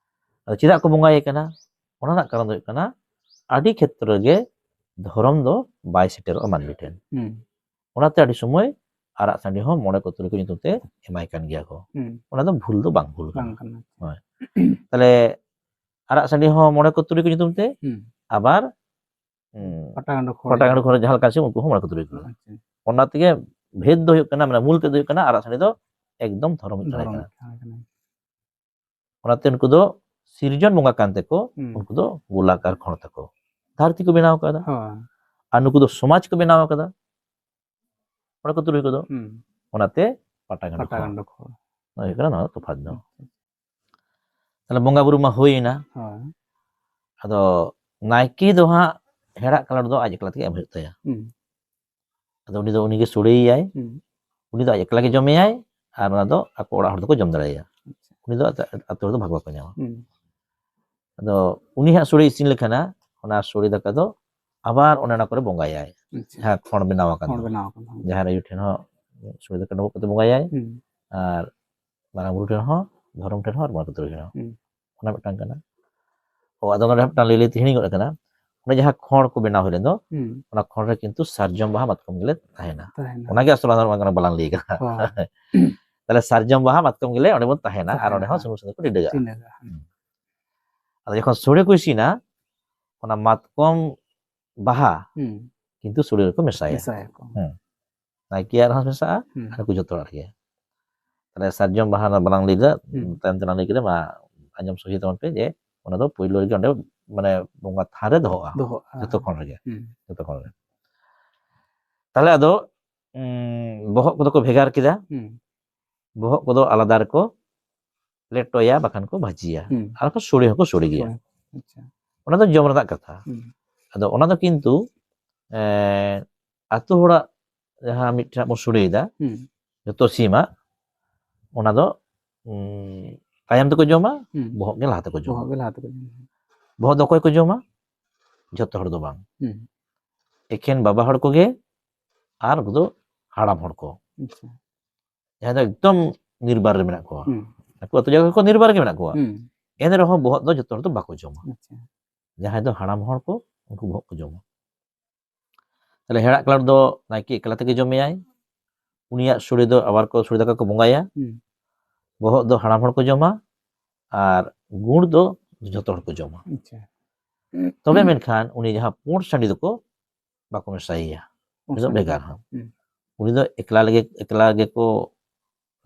ᱟᱫᱚ ᱪᱮᱫᱟᱜ ᱠᱚ ᱵᱚᱸᱜᱟᱭᱮ ᱠᱟᱱᱟ? ᱚᱱᱟ ᱨᱮᱱᱟᱜ ᱠᱟᱨᱚᱱ ᱫᱚ ᱦᱩᱭᱩᱜ ᱠᱟᱱᱟ, ᱟᱹᱰᱤ ᱠᱷᱮᱛᱨᱚ ᱨᱮᱜᱮ ᱫᱷᱚᱨᱚᱢ ᱫᱚ ᱵᱟᱭ ᱥᱮᱴᱮᱨᱚᱜᱼᱟ ᱢᱟᱹᱱᱢᱤ ᱴᱷᱮᱱ᱾ ᱦᱩᱸ᱾ ᱚᱱᱟᱛᱮ ᱟᱹᱰᱤ ᱥᱚᱢᱚᱭ ᱟᱨᱟᱜ ᱥᱟᱺᱰᱤ ᱦᱚᱸ ᱢᱚᱬᱮ ᱠᱚ ᱛᱩᱨᱩᱭ ᱠᱚ ᱧᱩᱛᱩᱢ ᱛᱮ ᱮᱢᱟᱭ ᱠᱟᱱ ᱜᱮᱭᱟ ᱠᱚ᱾ ᱦᱩᱸ᱾ ᱚᱱᱟ ᱫᱚ ᱵᱷᱩᱞ ᱫᱚ ᱵᱟᱝ ᱵᱷᱩᱞ ᱠᱟᱱᱟ᱾ ᱵᱟᱝ ᱠᱟᱱᱟ᱾ ᱦᱳᱭ᱾ ᱛᱟᱦᱞᱮ ᱟᱨᱟᱜ ᱥᱟᱺᱰᱤ ᱦᱚᱸ ᱢᱚᱬᱮ ᱠᱚ ᱛᱩᱨᱩᱭ ᱠᱚ ᱧᱩᱛᱩᱢ ᱛᱮ, ᱦᱩᱸ᱾ ᱟᱵᱟᱨ, ᱦᱩᱸ, ᱯᱟᱴᱟ ᱜᱟᱸᱰᱳ ᱠᱷᱚᱲ᱾ ᱯᱟᱴᱟ ᱜᱟᱸᱰᱳ ᱠᱷᱚᱲ ᱡᱟᱦᱟᱸ ᱞᱮᱠᱟ ᱥᱤᱢ, ᱩᱱᱠᱩ ᱦᱚᱸ ᱢᱚᱬᱮ ᱠᱚ ᱛᱩᱨᱩᱭ ᱠᱚ᱾ ᱟᱪᱪᱷᱟ᱾ ᱚᱱᱟ ᱛᱮᱜᱮ ᱵᱷᱮᱫ ᱫᱚ ᱦᱩᱭᱩᱜ ᱠᱟᱱᱟ, ᱢᱟᱱᱮ ᱢᱩᱞ ᱛᱮᱫ ᱫᱚ ᱦᱩᱭᱩᱜ ᱠᱟᱱᱟ, ᱟᱨᱟᱜ ᱥᱟᱺᱰᱤ ᱫᱚ ᱮᱠᱫᱚᱢ ᱫᱷᱚᱨᱚᱢ ᱨᱤᱡ ᱠᱟᱱᱟᱭ ᱫᱷᱚᱨᱚᱢ ᱠᱟᱱᱟ᱾ ᱨᱤᱡ ᱠᱟᱱᱟᱭ ᱠᱟᱱᱟ᱾ ᱚᱱᱟᱛᱮ ᱩᱱᱠᱩ ᱫᱚ ᱥᱤᱨᱡᱚᱱ ᱵᱚᱸᱜᱟ ᱠᱟᱱ ᱛᱮᱠᱚ, ᱦᱩᱸ᱾ ᱩᱱᱠᱩ ᱫᱚ ᱜᱳᱞᱟᱠᱟᱨ ᱠᱷᱚᱸᱰ ᱛᱟᱠᱚ, ᱫᱷᱟᱹᱨᱛᱤ ᱠᱚ ᱵᱮᱱᱟᱣ ᱟᱠᱟᱫᱟ᱾ ᱦᱳᱭ᱾ ᱟᱨ ᱱᱩᱠᱩ ᱫᱚ ᱥᱚᱢᱟᱡᱽ ᱠᱚ ᱵᱮᱱᱟᱣ ᱟᱠᱟᱫᱟ, ᱢᱚᱬᱮ ᱠᱚ ᱛᱩᱨᱩᱭ ᱠᱚᱫᱚ᱾ ᱦᱩᱸ᱾ ᱚᱱᱟᱛᱮ ᱯᱟᱴᱟᱜᱟᱸᱰᱳ ᱯᱟᱴᱟᱜᱟᱸᱰᱳ ᱠᱷᱚᱸᱰ᱾ ᱠᱷᱚᱸᱰ᱾ ᱦᱩᱭᱩᱜ ᱠᱟᱱᱟ ᱱᱚᱣᱟ ᱫᱚ ᱛᱚᱯᱷᱟᱛ ᱫᱚ᱾ ᱟᱪᱪᱷᱟ᱾ ᱛᱟᱦᱞᱮ ᱵᱚᱸᱜᱟ ᱵᱩᱨᱩ ᱢᱟ ᱦᱩᱭᱮᱱᱟ᱾ ᱦᱳᱭ᱾ ᱟᱫᱚ ᱱᱟᱭᱠᱮ ᱫᱚ ᱦᱟᱸᱜ ᱦᱮᱲᱟᱜ ᱠᱟᱞᱚᱴ ᱫᱚ ᱟᱡ ᱮᱠᱞᱟ ᱛᱮᱜᱮ ᱮᱢ ᱦᱩᱭᱩᱜ ᱛᱟᱭᱟ᱾ ᱦᱩᱸ᱾ ᱟᱫᱚ ᱩᱱᱤ ᱫᱚ ᱩᱱᱤᱜᱮ ᱥᱚᱲᱮᱭᱟᱭ, ᱦᱩᱸ᱾ ᱩᱱᱤ ᱫᱚ ᱟᱡ ᱮᱠᱞᱟ ᱜᱮ ᱡᱚᱢᱮᱭᱟᱭ, ᱟᱨ ᱚᱱᱟ ᱫᱚ ᱟᱠᱚ ᱚᱲᱟᱜ ᱦᱚᱲ ᱫᱚᱠᱚ ᱡᱚᱢ ᱫᱟᱲᱮᱭᱟᱭᱟ᱾ ᱟᱪᱪᱷᱟ᱾ ᱩᱱᱤ ᱫᱚ ᱟᱛ-, ᱟᱛᱳ ᱦᱚᱲ ᱫᱚ ᱵᱷᱟᱜᱽ ᱵᱟᱠᱚ ᱧᱟᱢᱟ᱾ ᱦᱩᱸ᱾ ᱟᱫᱚ ᱩᱱᱤ ᱦᱟᱸᱜ ᱥᱚᱲᱮ ᱤᱥᱤᱱ ᱞᱮᱠᱷᱟᱱᱟ, ᱚᱱᱟ ᱥᱚᱲᱮ ᱫᱟᱠᱟ ᱫᱚ ᱟᱵᱟᱨ ᱚᱱᱮ ᱚᱱᱟ ᱠᱚᱨᱮ ᱵᱚᱸᱜᱟᱭᱟᱭ, ᱟᱪᱪᱷᱟ᱾ ᱡᱟᱦᱟᱸ ᱠᱷᱚᱸᱰ ᱵᱮᱱᱟᱣ ᱟᱠᱟᱱ ᱠᱷᱚᱸᱰ ᱫᱚ᱾ ᱵᱮᱱᱟᱣ ᱟᱠᱟᱱ ᱫᱚ᱾ ᱡᱟᱦᱮᱨ ᱟᱭᱳ ᱴᱷᱮᱱ ᱦᱚᱸ ᱥᱚᱲᱮ ᱫᱟᱠᱟ ᱰᱚᱵᱚᱜ ᱠᱟᱛᱮ ᱵᱚᱸᱜᱟᱭᱟᱭ, ᱦᱩᱸ᱾ ᱟᱨ ᱢᱟᱨᱟᱝ ᱵᱩᱨᱩ ᱴᱷᱮᱱ ᱦᱚᱸ, ᱫᱷᱚᱨᱚᱢ ᱴᱷᱮᱱ ᱦᱚᱸ, ᱟᱨ ᱵᱚᱸᱜᱟ ᱠᱚ ᱛᱩᱨᱩᱭ ᱴᱷᱮᱱ ᱦᱚᱸ᱾ ᱦᱩᱸ᱾ ᱚᱱᱟ ᱢᱤᱫᱴᱟᱝ ᱠᱟᱱᱟ᱾ ᱚ, ᱟᱫᱚ ᱱᱚᱰᱮ ᱢᱤᱫᱴᱟᱝ ᱞᱟᱹᱭ ᱞᱟᱹᱭ ᱛᱮ ᱦᱤᱲᱤᱧ ᱜᱚᱫ ᱟᱠᱟᱱᱟ᱾ ᱚᱱᱮ ᱡᱟᱦᱟᱸ ᱠᱷᱚᱸᱰ ᱠᱚ ᱵᱮᱱᱟᱣ ᱦᱩᱭ ᱞᱮᱱ ᱫᱚ, ᱦᱩᱸ᱾ ᱚᱱᱟ ᱠᱷᱚᱸᱰ ᱨᱮ ᱠᱤᱱᱛᱩ ᱥᱟᱨᱡᱚᱢ ᱵᱟᱦᱟ ᱢᱟᱛᱠᱚᱢ ᱜᱮᱞᱮ ᱛᱟᱦᱮᱱᱟ᱾ ᱛᱟᱦᱮᱱᱟ᱾ ᱚᱱᱟᱜᱮ ᱟᱥᱚᱞ ᱟᱫᱷᱟᱨ ᱵᱟᱝ ᱠᱟᱱᱟ, ᱵᱟᱞᱟᱝ ᱞᱟᱹᱭ ᱠᱟᱫᱟ᱾ ᱦᱳᱭ᱾ ᱛᱟᱦᱞᱮ ᱥᱟᱨᱡᱚᱢ ᱵᱟᱦᱟ ᱢᱟᱛᱠᱚᱢ ᱜᱮᱞᱮ ᱚᱸᱰᱮ ᱵᱚᱱ ᱛᱟᱦᱮᱱᱟ, ᱟᱨ ᱚᱸᱰᱮ ᱦᱚᱸ ᱛᱟᱦᱮᱱᱟ᱾ ᱥᱩᱱᱩᱢ ᱥᱤᱸᱫᱩᱨ ᱠᱚ ᱴᱤᱰᱟᱹᱜᱟ᱾ ᱴᱤᱰᱟᱹᱜᱟ, ᱦᱩᱸ᱾ ᱟᱫᱚ ᱡᱚᱠᱷᱚᱱ ᱥᱳᱲᱮ ᱠᱚ ᱤᱥᱤᱱᱟ, ᱚᱱᱟ ᱢᱟᱛᱠᱚᱢ ᱵᱟᱦᱟ ᱦᱩᱸ᱾ ᱠᱤᱱᱛᱩ ᱥᱳᱲᱮ ᱨᱮᱠᱚ ᱢᱮᱥᱟᱭᱟ᱾ ᱢᱮᱥᱟᱭᱟᱠᱚ᱾ ᱦᱩᱸ᱾ ᱱᱟᱭᱠᱮᱭᱟᱜ ᱨᱮᱦᱚᱸ ᱢᱮᱥᱟᱜᱼᱟ, ᱦᱩᱸ᱾ ᱟᱨ ᱱᱩᱠᱩ ᱡᱚᱛᱚ ᱦᱚᱲᱟᱜ ᱨᱮᱜᱮ᱾ ᱛᱟᱦᱞᱮ ᱥᱟᱨᱡᱚᱢ ᱵᱟᱦᱟ ᱨᱮᱱᱟᱜ ᱵᱟᱞᱟᱝ ᱞᱟᱹᱭ ᱫᱟ, ᱦᱩᱸ᱾ ᱛᱟᱭᱚᱢ ᱛᱮᱞᱟᱝ ᱞᱟᱹᱭ ᱠᱮᱫᱟ, ᱢᱟ ᱟᱸᱡᱚᱢ ᱥᱚᱡᱷᱮ ᱛᱟᱵᱚᱱ ᱯᱮ ᱡᱮ ᱚᱱᱟ ᱫᱚ ᱯᱳᱭᱞᱳ ᱨᱮᱜᱮ ᱚᱸᱰᱮ ᱢᱟᱱᱮ ᱵᱚᱸᱜᱟ ᱛᱷᱟᱱ ᱨᱮ ᱫᱚᱦᱚᱜᱼᱟ᱾ ᱫᱚᱦᱚᱜᱼᱟ᱾ ᱡᱚᱛᱚ ᱠᱷᱚᱸᱰ ᱨᱮᱜᱮ᱾ ᱦᱩᱸ᱾ ᱡᱚᱛᱚ ᱠᱷᱚᱸᱰ ᱨᱮ᱾ ᱛᱟᱦᱞᱮ ᱟᱫᱚ, ᱩᱸ, ᱵᱚᱦᱚᱜ ᱠᱚᱫᱚ ᱠᱚ ᱵᱷᱮᱜᱟᱨ ᱠᱮᱫᱟ᱾ ᱦᱩᱸ᱾ ᱵᱚᱦᱚᱜ ᱠᱚᱫᱚ ᱟᱞᱟᱫᱟ ᱨᱮᱠᱚ ᱞᱮᱴᱚᱭᱟ, ᱵᱟᱠᱷᱟᱱ ᱠᱚ ᱵᱷᱟᱹᱡᱤᱭᱟ᱾ ᱦᱩᱸ᱾ ᱟᱨ ᱠᱚ ᱥᱳᱲᱮ ᱦᱚᱸᱠᱚ ᱥᱳᱲᱮ ᱜᱮᱭᱟ᱾ ᱥᱳᱲᱮ᱾ ᱟᱪᱪᱷᱟ᱾ ᱚᱱᱟ ᱫᱚ ᱡᱚᱢ ᱨᱮᱱᱟᱜ ᱠᱟᱛᱷᱟ᱾ ᱦᱩᱸ᱾ ᱟᱫᱚ ᱚᱱᱟ ᱫᱚ ᱠᱤᱱᱛᱩ, ᱮᱸ, ᱟᱛᱳ ᱦᱚᱲᱟᱜ ᱡᱟᱦᱟᱸ ᱢᱤᱫᱴᱷᱮᱱ ᱵᱚᱱ ᱥᱳᱲᱮᱭᱮᱫᱟ, ᱦᱩᱸ᱾ ᱡᱚᱛᱚ ᱥᱤᱢᱟᱜ, ᱚᱱᱟ ᱫᱚ, ᱩᱸ, ᱛᱟᱭᱚᱢ ᱛᱮᱠᱚ ᱡᱚᱢᱟ, ᱦᱩᱸ᱾ ᱵᱚᱦᱚᱜ ᱜᱮ ᱞᱟᱦᱟ ᱛᱮᱠᱚ ᱡᱚᱢᱟ᱾ ᱵᱚᱦᱚᱜ ᱜᱮ ᱞᱟᱦᱟ ᱛᱮᱠᱚ ᱡᱚᱢᱟ᱾ ᱵᱚᱦᱚᱜ ᱫᱚ ᱚᱠᱚᱭ ᱠᱚ ᱡᱚᱢᱟ? ᱡᱚᱛᱚ ᱦᱚᱲ ᱫᱚ ᱵᱟᱝ᱾ ᱦᱩᱸ᱾ ᱮᱠᱷᱮᱱ ᱵᱟᱵᱟ ᱦᱚᱲ ᱠᱚᱜᱮ ᱟᱨ ᱩᱱᱠᱩ ᱫᱚ ᱦᱟᱲᱟᱢ ᱦᱚᱲ ᱠᱚ᱾ ᱟᱪᱪᱷᱟ᱾ ᱡᱟᱦᱟᱸᱭ ᱫᱚ ᱮᱠᱫᱚᱢ ᱱᱤᱨᱵᱟᱨ ᱨᱮ ᱢᱮᱱᱟᱜ ᱠᱚᱣᱟ᱾ ᱦᱩᱸ᱾ ᱟᱠᱚ ᱟᱹᱛᱩ ᱡᱟᱭᱜᱟ ᱨᱮᱠᱚ ᱱᱤᱨᱵᱟᱨ ᱜᱮ ᱢᱮᱱᱟᱜ ᱠᱚᱣᱟ᱾ ᱦᱩᱸ᱾ ᱮᱱ ᱨᱮᱦᱚᱸ ᱵᱚᱦᱚᱜ ᱫᱚ ᱡᱚᱛᱚ ᱦᱚᱲ ᱫᱚ ᱵᱟᱠᱚ ᱡᱚᱢᱟ᱾ ᱟᱪᱪᱷᱟ᱾ ᱡᱟᱦᱟᱸᱭ ᱫᱚ ᱦᱟᱲᱟᱢ ᱦᱚᱲ ᱠᱚ, ᱩᱱᱠᱩ ᱵᱚᱦᱚᱜ ᱠᱚ ᱡᱚᱢᱟ᱾ ᱛᱟᱦᱞᱮ ᱦᱮᱲᱟᱜ ᱠᱟᱞᱚᱴ ᱫᱚ ᱱᱟᱭᱠᱮ ᱮᱠᱞᱟ ᱛᱮᱜᱮ ᱡᱚᱢᱮᱭᱟᱭ᱾ ᱩᱱᱤᱭᱟᱜ ᱥᱳᱲᱮ ᱫᱚ ᱟᱵᱟᱨ ᱠᱚ ᱥᱳᱲᱮ ᱫᱟᱠᱟ ᱠᱚ ᱵᱚᱸᱜᱟᱭᱟ᱾ ᱦᱩᱸ᱾ ᱵᱚᱦᱚᱜ ᱫᱚ ᱦᱟᱲᱟᱢ ᱦᱚᱲ ᱠᱚ ᱡᱚᱢᱟ ᱟᱨ ᱜᱩᱲ ᱫᱚ ᱡᱚᱛᱚ ᱦᱚᱲ ᱠᱚ ᱡᱚᱢᱟ᱾ ᱟᱪᱪᱷᱟ᱾ ᱛᱚᱵᱮ ᱢᱮᱱᱠᱷᱟᱱ ᱩᱱᱤ ᱡᱟᱦᱟᱸ ᱯᱩᱸᱰ ᱥᱟᱺᱰᱤ ᱫᱚᱠᱚ ᱵᱟᱠᱚ ᱢᱮᱥᱟᱭᱮᱭᱟ᱾ ᱯᱩᱸᱰ ᱩᱱᱤ ᱫᱚ ᱥᱟᱺᱰᱤ ᱵᱷᱮᱜᱟᱨ ᱫᱚ᱾ ᱦᱚᱸ᱾ ᱦᱩᱸ᱾ ᱩᱱᱤ ᱫᱚ ᱮᱠᱞᱟ ᱞᱮᱜᱮ, ᱮᱠᱞᱟ ᱜᱮᱠᱚ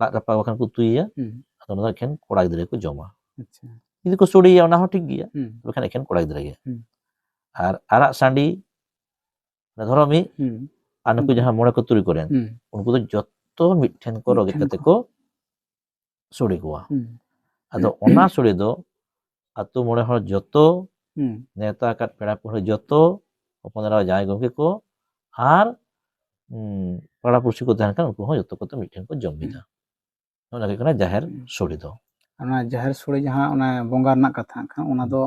ᱞᱟᱫ ᱨᱟᱯᱟᱜ ᱵᱟᱠᱷᱟᱱ ᱠᱚ ᱩᱛᱩᱭᱮᱭᱟ᱾ ᱦᱩᱸ᱾ ᱟᱫᱚ ᱚᱱᱟ ᱫᱚ ᱮᱠᱷᱮᱱ ᱠᱚᱲᱟ ᱜᱤᱫᱽᱨᱟᱹ ᱠᱚ ᱡᱚᱢᱟ᱾ ᱟᱪᱪᱷᱟ᱾ ᱡᱩᱫᱤ ᱠᱚ ᱥᱳᱲᱮᱭᱟ, ᱚᱱᱟ ᱦᱚᱸ ᱴᱷᱤᱠ ᱜᱮᱭᱟ᱾ ᱦᱩᱸ᱾ ᱛᱚᱵᱮ ᱠᱷᱟᱱ ᱮᱠᱷᱮᱱ ᱠᱚᱲᱟ ᱜᱤᱫᱽᱨᱟᱹ ᱜᱮ᱾ ᱦᱩᱸ᱾ ᱟᱨ ᱟᱨᱟᱜ ᱥᱟᱺᱰᱤ, ᱚᱱᱟ ᱫᱷᱚᱨᱚᱢᱤ, ᱦᱩᱸ᱾ ᱟᱨ ᱱᱩᱠᱩ ᱡᱟᱦᱟᱸ ᱢᱚᱬᱮ ᱠᱚ ᱛᱩᱨᱩᱭ ᱠᱚᱨᱮᱱ, ᱦᱩᱸ᱾ ᱩᱱᱠᱩ ᱫᱚ ᱡᱚᱛᱚ ᱢᱤᱫ ᱴᱷᱮᱱ ᱠᱚ ᱨᱚᱜᱮᱫ ᱢᱤᱫ ᱴᱷᱮᱱ ᱠᱟᱛᱮ ᱠᱚ᱾ ᱠᱚ ᱥᱳᱲᱮ ᱠᱚᱣᱟ᱾ ᱦᱩᱸ᱾ ᱟᱫᱚ ᱚᱱᱟ ᱥᱳᱲᱮ ᱫᱚ ᱟᱛᱳ ᱢᱚᱬᱮ ᱦᱚᱲ ᱡᱚᱛᱚ, ᱦᱩᱸ᱾ ᱱᱮᱣᱛᱟ ᱟᱠᱟᱫ ᱯᱮᱲᱟ ᱯᱟᱹᱲᱦᱟᱹ ᱡᱚᱛᱚ, ᱦᱚᱯᱚᱱ ᱮᱨᱟ ᱡᱟᱶᱟᱭ ᱜᱚᱢᱠᱮ ᱠᱚ ᱟᱨ, ᱩᱸ, ᱯᱟᱲᱟ ᱯᱩᱲᱥᱤ ᱠᱚ ᱛᱟᱦᱮᱱ ᱠᱷᱟᱱ ᱩᱱᱠᱩ ᱦᱚᱸ ᱡᱚᱛᱚ ᱠᱚᱛᱮ ᱢᱤᱫ ᱴᱷᱮᱱ ᱠᱚ ᱡᱚᱢ ᱢᱤᱫᱟ᱾ ᱚᱱᱟ ᱜᱮ ᱦᱩᱭᱩᱜ ᱠᱟᱱᱟ ᱡᱟᱦᱮᱨ ᱦᱩᱸ᱾ ᱥᱳᱲᱮ ᱫᱚ᱾ ᱚᱱᱟ ᱡᱟᱦᱮᱨ ᱥᱳᱲᱮ ᱡᱟᱦᱟᱸ ᱚᱱᱟ ᱵᱚᱸᱜᱟ ᱨᱮᱱᱟᱜ ᱠᱟᱛᱷᱟ ᱦᱟᱸᱜ ᱠᱷᱟᱱ, ᱚᱱᱟ ᱫᱚ,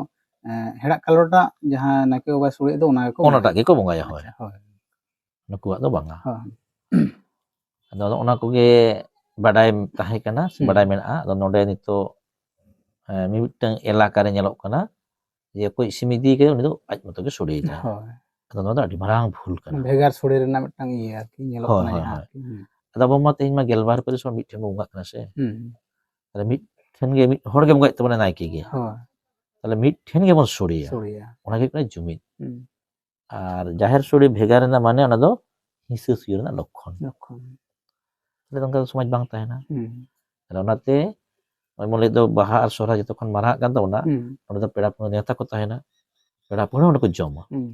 ᱮᱸ, ᱦᱮᱲᱟᱜ ᱠᱟᱞᱚᱴᱟᱜ ᱡᱟᱦᱟᱸ ᱱᱟᱭᱠᱮ ᱵᱟᱵᱟᱭ ᱥᱳᱲᱮᱭᱮᱫ ᱫᱚ, ᱚᱱᱟ ᱜᱮᱠᱚ ᱚᱱᱟᱴᱟᱜ ᱵᱚᱸᱜᱟᱭᱟ᱾ ᱜᱮᱠᱚ ᱵᱚᱸᱜᱟᱭᱟ, ᱦᱳᱭ᱾ ᱟᱪᱪᱷᱟ, ᱦᱳᱭ᱾ ᱱᱩᱠᱩᱣᱟᱜ ᱫᱚ ᱵᱟᱝᱟ᱾ ᱦᱳᱭ᱾ ᱟᱫᱚ ᱚᱱᱟ ᱠᱚᱜᱮ ᱵᱟᱰᱟᱭ ᱛᱟᱦᱮᱸ ᱠᱟᱱᱟ, ᱥᱮ ᱦᱩᱸ᱾ ᱵᱟᱰᱟᱭ ᱢᱮᱱᱟᱜᱼᱟ᱾ ᱟᱫᱚ ᱱᱚᱰᱮ ᱱᱤᱛᱚᱜ, ᱮᱸ, ᱢᱤᱢᱤᱫᱴᱟᱝ ᱮᱞᱟᱠᱟ ᱨᱮ ᱧᱮᱞᱚᱜ ᱠᱟᱱᱟ ᱡᱮ ᱚᱠᱚᱭ ᱤᱥᱤᱱ ᱤᱫᱤ ᱠᱟᱫᱟ, ᱩᱱᱤ ᱫᱚ ᱟᱡ ᱢᱚᱛᱚ ᱜᱮ ᱥᱳᱲᱮᱭᱮᱫᱟ᱾ ᱦᱳᱭ᱾ ᱟᱫᱚ ᱱᱚᱣᱟ ᱫᱚ ᱟᱹᱰᱤ ᱢᱟᱨᱟᱝ ᱵᱷᱩᱞ ᱠᱟᱱᱟ᱾ ᱵᱷᱮᱜᱟᱨ ᱥᱳᱲᱮ ᱨᱮᱱᱟᱜ ᱢᱤᱫᱴᱟᱝ ᱤᱭᱟᱹ ᱟᱨᱠᱤ ᱧᱮᱞᱚᱜ ᱦᱳᱭ, ᱠᱟᱱᱟ ᱦᱳᱭ, ᱡᱟᱦᱟᱸ ᱦᱳᱭ᱾ ᱟᱨᱠᱤ᱾ ᱦᱩᱸ᱾ ᱟᱫᱚ ᱟᱵᱚ ᱢᱟ ᱛᱮᱦᱮᱧ ᱢᱟ ᱜᱮᱞᱵᱟᱨ ᱯᱟᱹᱨᱤᱥ ᱦᱚᱲ ᱢᱤᱫ ᱴᱷᱮᱱ ᱵᱚᱱ ᱵᱚᱸᱜᱟᱜ ᱠᱟᱱᱟ ᱥᱮ᱾ ᱦᱩᱸ᱾ ᱛᱟᱦᱞᱮ ᱢᱤᱫ ᱴᱷᱮᱱ ᱜᱮ, ᱢᱤᱫ ᱦᱚᱲ ᱜᱮ ᱵᱚᱸᱜᱟᱭᱮᱫ ᱛᱟᱵᱚᱱᱟ ᱱᱟᱭᱠᱮ ᱜᱮ᱾ ᱦᱳᱭ᱾ ᱛᱟᱦᱞᱮ ᱢᱤᱫ ᱴᱷᱮᱱ ᱜᱮᱵᱚᱱ ᱥᱳᱲᱮᱭᱟ᱾ ᱥᱳᱲᱮᱭᱟ᱾ ᱚᱱᱟ ᱜᱮ ᱦᱩᱭᱩᱜ ᱠᱟᱱᱟ ᱡᱩᱢᱤᱫ᱾ ᱦᱩᱸ᱾ ᱟᱨ ᱡᱟᱦᱮᱨ ᱥᱳᱲᱮ ᱵᱷᱮᱜᱟᱨ ᱨᱮᱱᱟᱜ ᱢᱟᱱᱮ ᱚᱱᱟ ᱫᱚ ᱦᱤᱸᱥᱟᱹ ᱥᱩᱭᱟᱹ ᱨᱮᱱᱟᱜ ᱞᱚᱠᱠᱷᱚᱱ᱾ ᱞᱚᱠᱠᱷᱚᱱ᱾ ᱛᱟᱦᱞᱮ ᱚᱱᱠᱟ ᱫᱚ ᱥᱚᱢᱟᱡᱽ ᱵᱟᱝ ᱛᱟᱦᱮᱱᱟ᱾ ᱦᱩᱸ᱾ ᱟᱫᱚ ᱚᱱᱟᱛᱮ ᱱᱚᱜᱼᱚᱭ ᱵᱚᱱ ᱞᱟᱹᱭ ᱫᱚ ᱵᱟᱦᱟ ᱟᱨ ᱥᱚᱦᱨᱟᱭ ᱡᱚᱛᱚ ᱠᱷᱚᱱ ᱢᱟᱨᱟᱝ ᱠᱟᱱ ᱛᱟᱵᱚᱱᱟ, ᱦᱩᱸ᱾ ᱚᱸᱰᱮ ᱫᱚ ᱯᱮᱲᱟ ᱯᱟᱹᱲᱦᱟᱹ ᱱᱮᱣᱛᱟ ᱠᱚ ᱛᱟᱦᱮᱱᱟ, ᱯᱮᱲᱟ ᱯᱟᱹᱲᱦᱟᱹ ᱚᱸᱰᱮ ᱠᱚ ᱡᱚᱢᱟ᱾ ᱦᱩᱸ᱾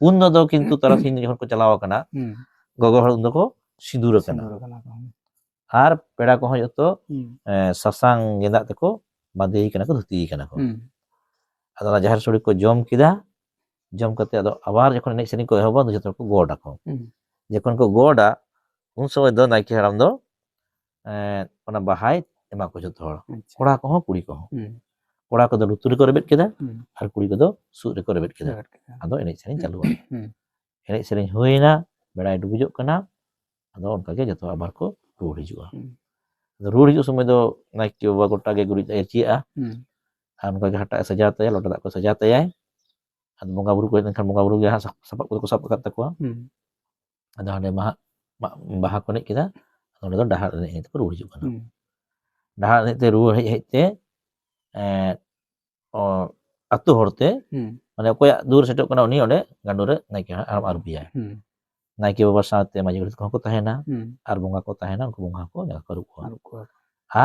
ᱩᱱ ᱫᱚ ᱠᱤᱱᱛᱩ ᱛᱟᱨᱟᱥᱤᱧ ᱡᱚᱠᱷᱚᱱ ᱠᱚ ᱪᱟᱞᱟᱣ ᱟᱠᱟᱱᱟ, ᱦᱩᱸ᱾ ᱜᱚᱜᱚ ᱦᱚᱲ ᱩᱱ ᱫᱚᱠᱚ ᱥᱤᱸᱫᱩᱨ ᱟᱠᱟᱱᱟ᱾ ᱥᱤᱸᱫᱩᱨ ᱟᱠᱟᱱᱟ ᱠᱚ᱾ ᱟᱨ ᱯᱮᱲᱟ ᱠᱚᱦᱚᱸ ᱡᱚᱛᱚ, ᱦᱩᱸ᱾ ᱮ, ᱥᱟᱥᱟᱝ ᱜᱮᱸᱫᱟᱜ ᱛᱮᱠᱚ ᱵᱟᱸᱫᱮᱭ ᱠᱟᱱᱟ ᱠᱚ, ᱫᱷᱩᱛᱤᱭ ᱠᱟᱱᱟ ᱠᱚ᱾ ᱦᱩᱸ᱾ ᱟᱫᱚ ᱚᱱᱟ ᱡᱟᱦᱮᱨ ᱥᱳᱲᱮ ᱠᱚ ᱡᱚᱢ ᱠᱮᱫᱟ, ᱡᱚᱢ ᱠᱟᱛᱮ ᱟᱫᱚ ᱟᱵᱟᱨ ᱡᱚᱠᱷᱚᱱ ᱮᱱᱮᱡ ᱥᱮᱨᱮᱧ ᱠᱚ ᱮᱦᱚᱵᱟ, ᱩᱱ ᱡᱚᱛᱚ ᱦᱚᱲ ᱠᱚ ᱜᱚᱰ ᱟᱠᱚ᱾ ᱦᱩᱸ᱾ ᱡᱚᱠᱷᱚᱱ ᱠᱚ ᱜᱚᱰᱟ, ᱩᱱ ᱥᱚᱢᱚᱭ ᱫᱚ ᱱᱟᱭᱠᱮ ᱦᱟᱲᱟᱢ ᱫᱚ, ᱮ, ᱚᱱᱟ ᱵᱟᱦᱟᱭ ᱮᱢᱟ ᱠᱚ ᱡᱚᱛᱚ ᱦᱚᱲ, ᱟᱪᱪᱷᱟ᱾ ᱠᱚᱲᱟ ᱠᱚᱦᱚᱸ ᱠᱩᱲᱤ ᱠᱚᱦᱚᱸ᱾ ᱦᱩᱸ᱾ ᱠᱚᱲᱟ ᱠᱚᱫᱚ ᱞᱩᱛᱩᱨ ᱨᱮᱠᱚ ᱨᱮᱵᱮᱫ ᱠᱮᱫᱟ, ᱦᱩᱸ᱾ ᱟᱨ ᱠᱩᱲᱤ ᱠᱚᱫᱚ ᱥᱩᱫ ᱨᱮᱠᱚ ᱨᱮᱵᱮᱫ ᱠᱮᱫᱟ᱾ ᱨᱮᱵᱮᱫ ᱠᱮᱫᱟ᱾ ᱟᱫᱚ ᱮᱱᱮᱡ ᱥᱮᱨᱮᱧ ᱪᱟᱹᱞᱩᱜᱼᱟ᱾ ᱦᱩᱸ᱾ ᱮᱱᱮᱡ ᱥᱮᱨᱮᱧ ᱦᱩᱭᱱᱟ, ᱵᱮᱲᱟᱭ ᱰᱩᱵᱩᱡᱚᱜ ᱠᱟᱱᱟ, ᱟᱫᱚ ᱚᱱᱠᱟ ᱜᱮ ᱡᱚᱛᱚ ᱟᱵᱟᱨ ᱠᱚ ᱨᱩᱣᱟᱹᱲ ᱦᱤᱡᱩᱜᱼᱟ᱾ ᱦᱩᱸ᱾ ᱟᱫᱚ ᱨᱩᱣᱟᱹᱲ ᱦᱤᱡᱩᱜ ᱥᱚᱢᱚᱭ ᱫᱚ ᱱᱟᱭᱠᱮ ᱵᱟᱵᱟ ᱜᱚᱴᱟ ᱜᱮ ᱜᱩᱨᱤᱡ ᱫᱟᱜ ᱮ ᱤᱨᱪᱤᱭᱟᱜᱼᱟ᱾ ᱦᱩᱸ᱾ ᱟᱨ ᱚᱱᱠᱟ ᱜᱮ ᱦᱟᱴᱟᱜ ᱮ ᱥᱟᱡᱟᱣ ᱛᱟᱭᱟ, ᱞᱚᱴᱟ ᱫᱟᱜ ᱠᱚ ᱥᱟᱡᱟᱣ ᱛᱟᱭᱟᱭ᱾ ᱟᱫᱚ ᱵᱚᱸᱜᱟ ᱵᱩᱨᱩ ᱠᱚ ᱦᱮᱡ ᱞᱮᱱᱠᱷᱟᱱ ᱵᱚᱸᱜᱟ ᱵᱩᱨᱩ ᱜᱮ ᱦᱟᱸᱜ ᱥᱟᱯ-, ᱥᱟᱯᱟᱵ ᱠᱚᱫᱚ ᱠᱚ ᱥᱟᱵ ᱟᱠᱟᱫ ᱛᱟᱠᱚᱣᱟ᱾ ᱦᱩᱸ᱾ ᱟᱫᱚ ᱦᱟᱸᱰᱮ ᱢᱟᱦᱟᱜ, ᱢᱟ-, ᱵᱟᱦᱟ ᱠᱚ ᱮᱱᱮᱡ ᱠᱮᱫᱟ, ᱟᱫᱚ ᱚᱸᱰᱮ ᱫᱚ ᱰᱟᱦᱟᱨ ᱮᱱᱮᱡ ᱮᱱᱮᱡ ᱛᱮᱠᱚ ᱨᱩᱣᱟᱹᱲ ᱦᱤᱡᱩᱜ ᱠᱟᱱᱟ᱾ ᱦᱩᱸ᱾ ᱰᱟᱦᱟᱨ ᱮᱱᱮᱡ ᱛᱮ ᱨᱩᱣᱟᱹᱲ ᱦᱮᱡ ᱦᱮᱡ ᱛᱮ, ᱮᱸ, ᱚ, ᱟᱹᱛᱩ ᱦᱚᱲ ᱛᱮ, ᱦᱩᱸ᱾ ᱢᱟᱱᱮ ᱚᱠᱚᱭᱟᱜ ᱫᱩᱣᱟᱹᱨ ᱥᱮᱴᱮᱨᱚᱜ ᱠᱟᱱᱟ, ᱩᱱᱤ ᱚᱸᱰᱮ ᱜᱟᱸᱰᱳ ᱨᱮ ᱱᱟᱭᱠᱮ ᱦᱟᱲᱟᱢ ᱟᱹᱨᱩᱵᱮᱭᱟᱭ᱾ ᱦᱩᱸ᱾ ᱱᱟᱭᱠᱮ ᱵᱟᱵᱟ ᱥᱟᱶᱛᱮ ᱢᱟᱹᱡᱷᱤ ᱜᱚᱰᱮᱛ ᱠᱚᱦᱚᱸ ᱠᱚ ᱛᱟᱦᱮᱱᱟ, ᱦᱩᱸ᱾ ᱟᱨ ᱵᱚᱸᱜᱟ ᱠᱚ ᱛᱟᱦᱮᱱᱟ, ᱩᱱᱠᱩ ᱵᱚᱸᱜᱟ ᱦᱚᱸᱠᱚ ᱡᱟᱸᱜᱟ ᱠᱚ ᱟᱹᱨᱩᱵ ᱠᱚᱣᱟ᱾ ᱟᱹᱨᱩᱵ ᱠᱚᱣᱟ᱾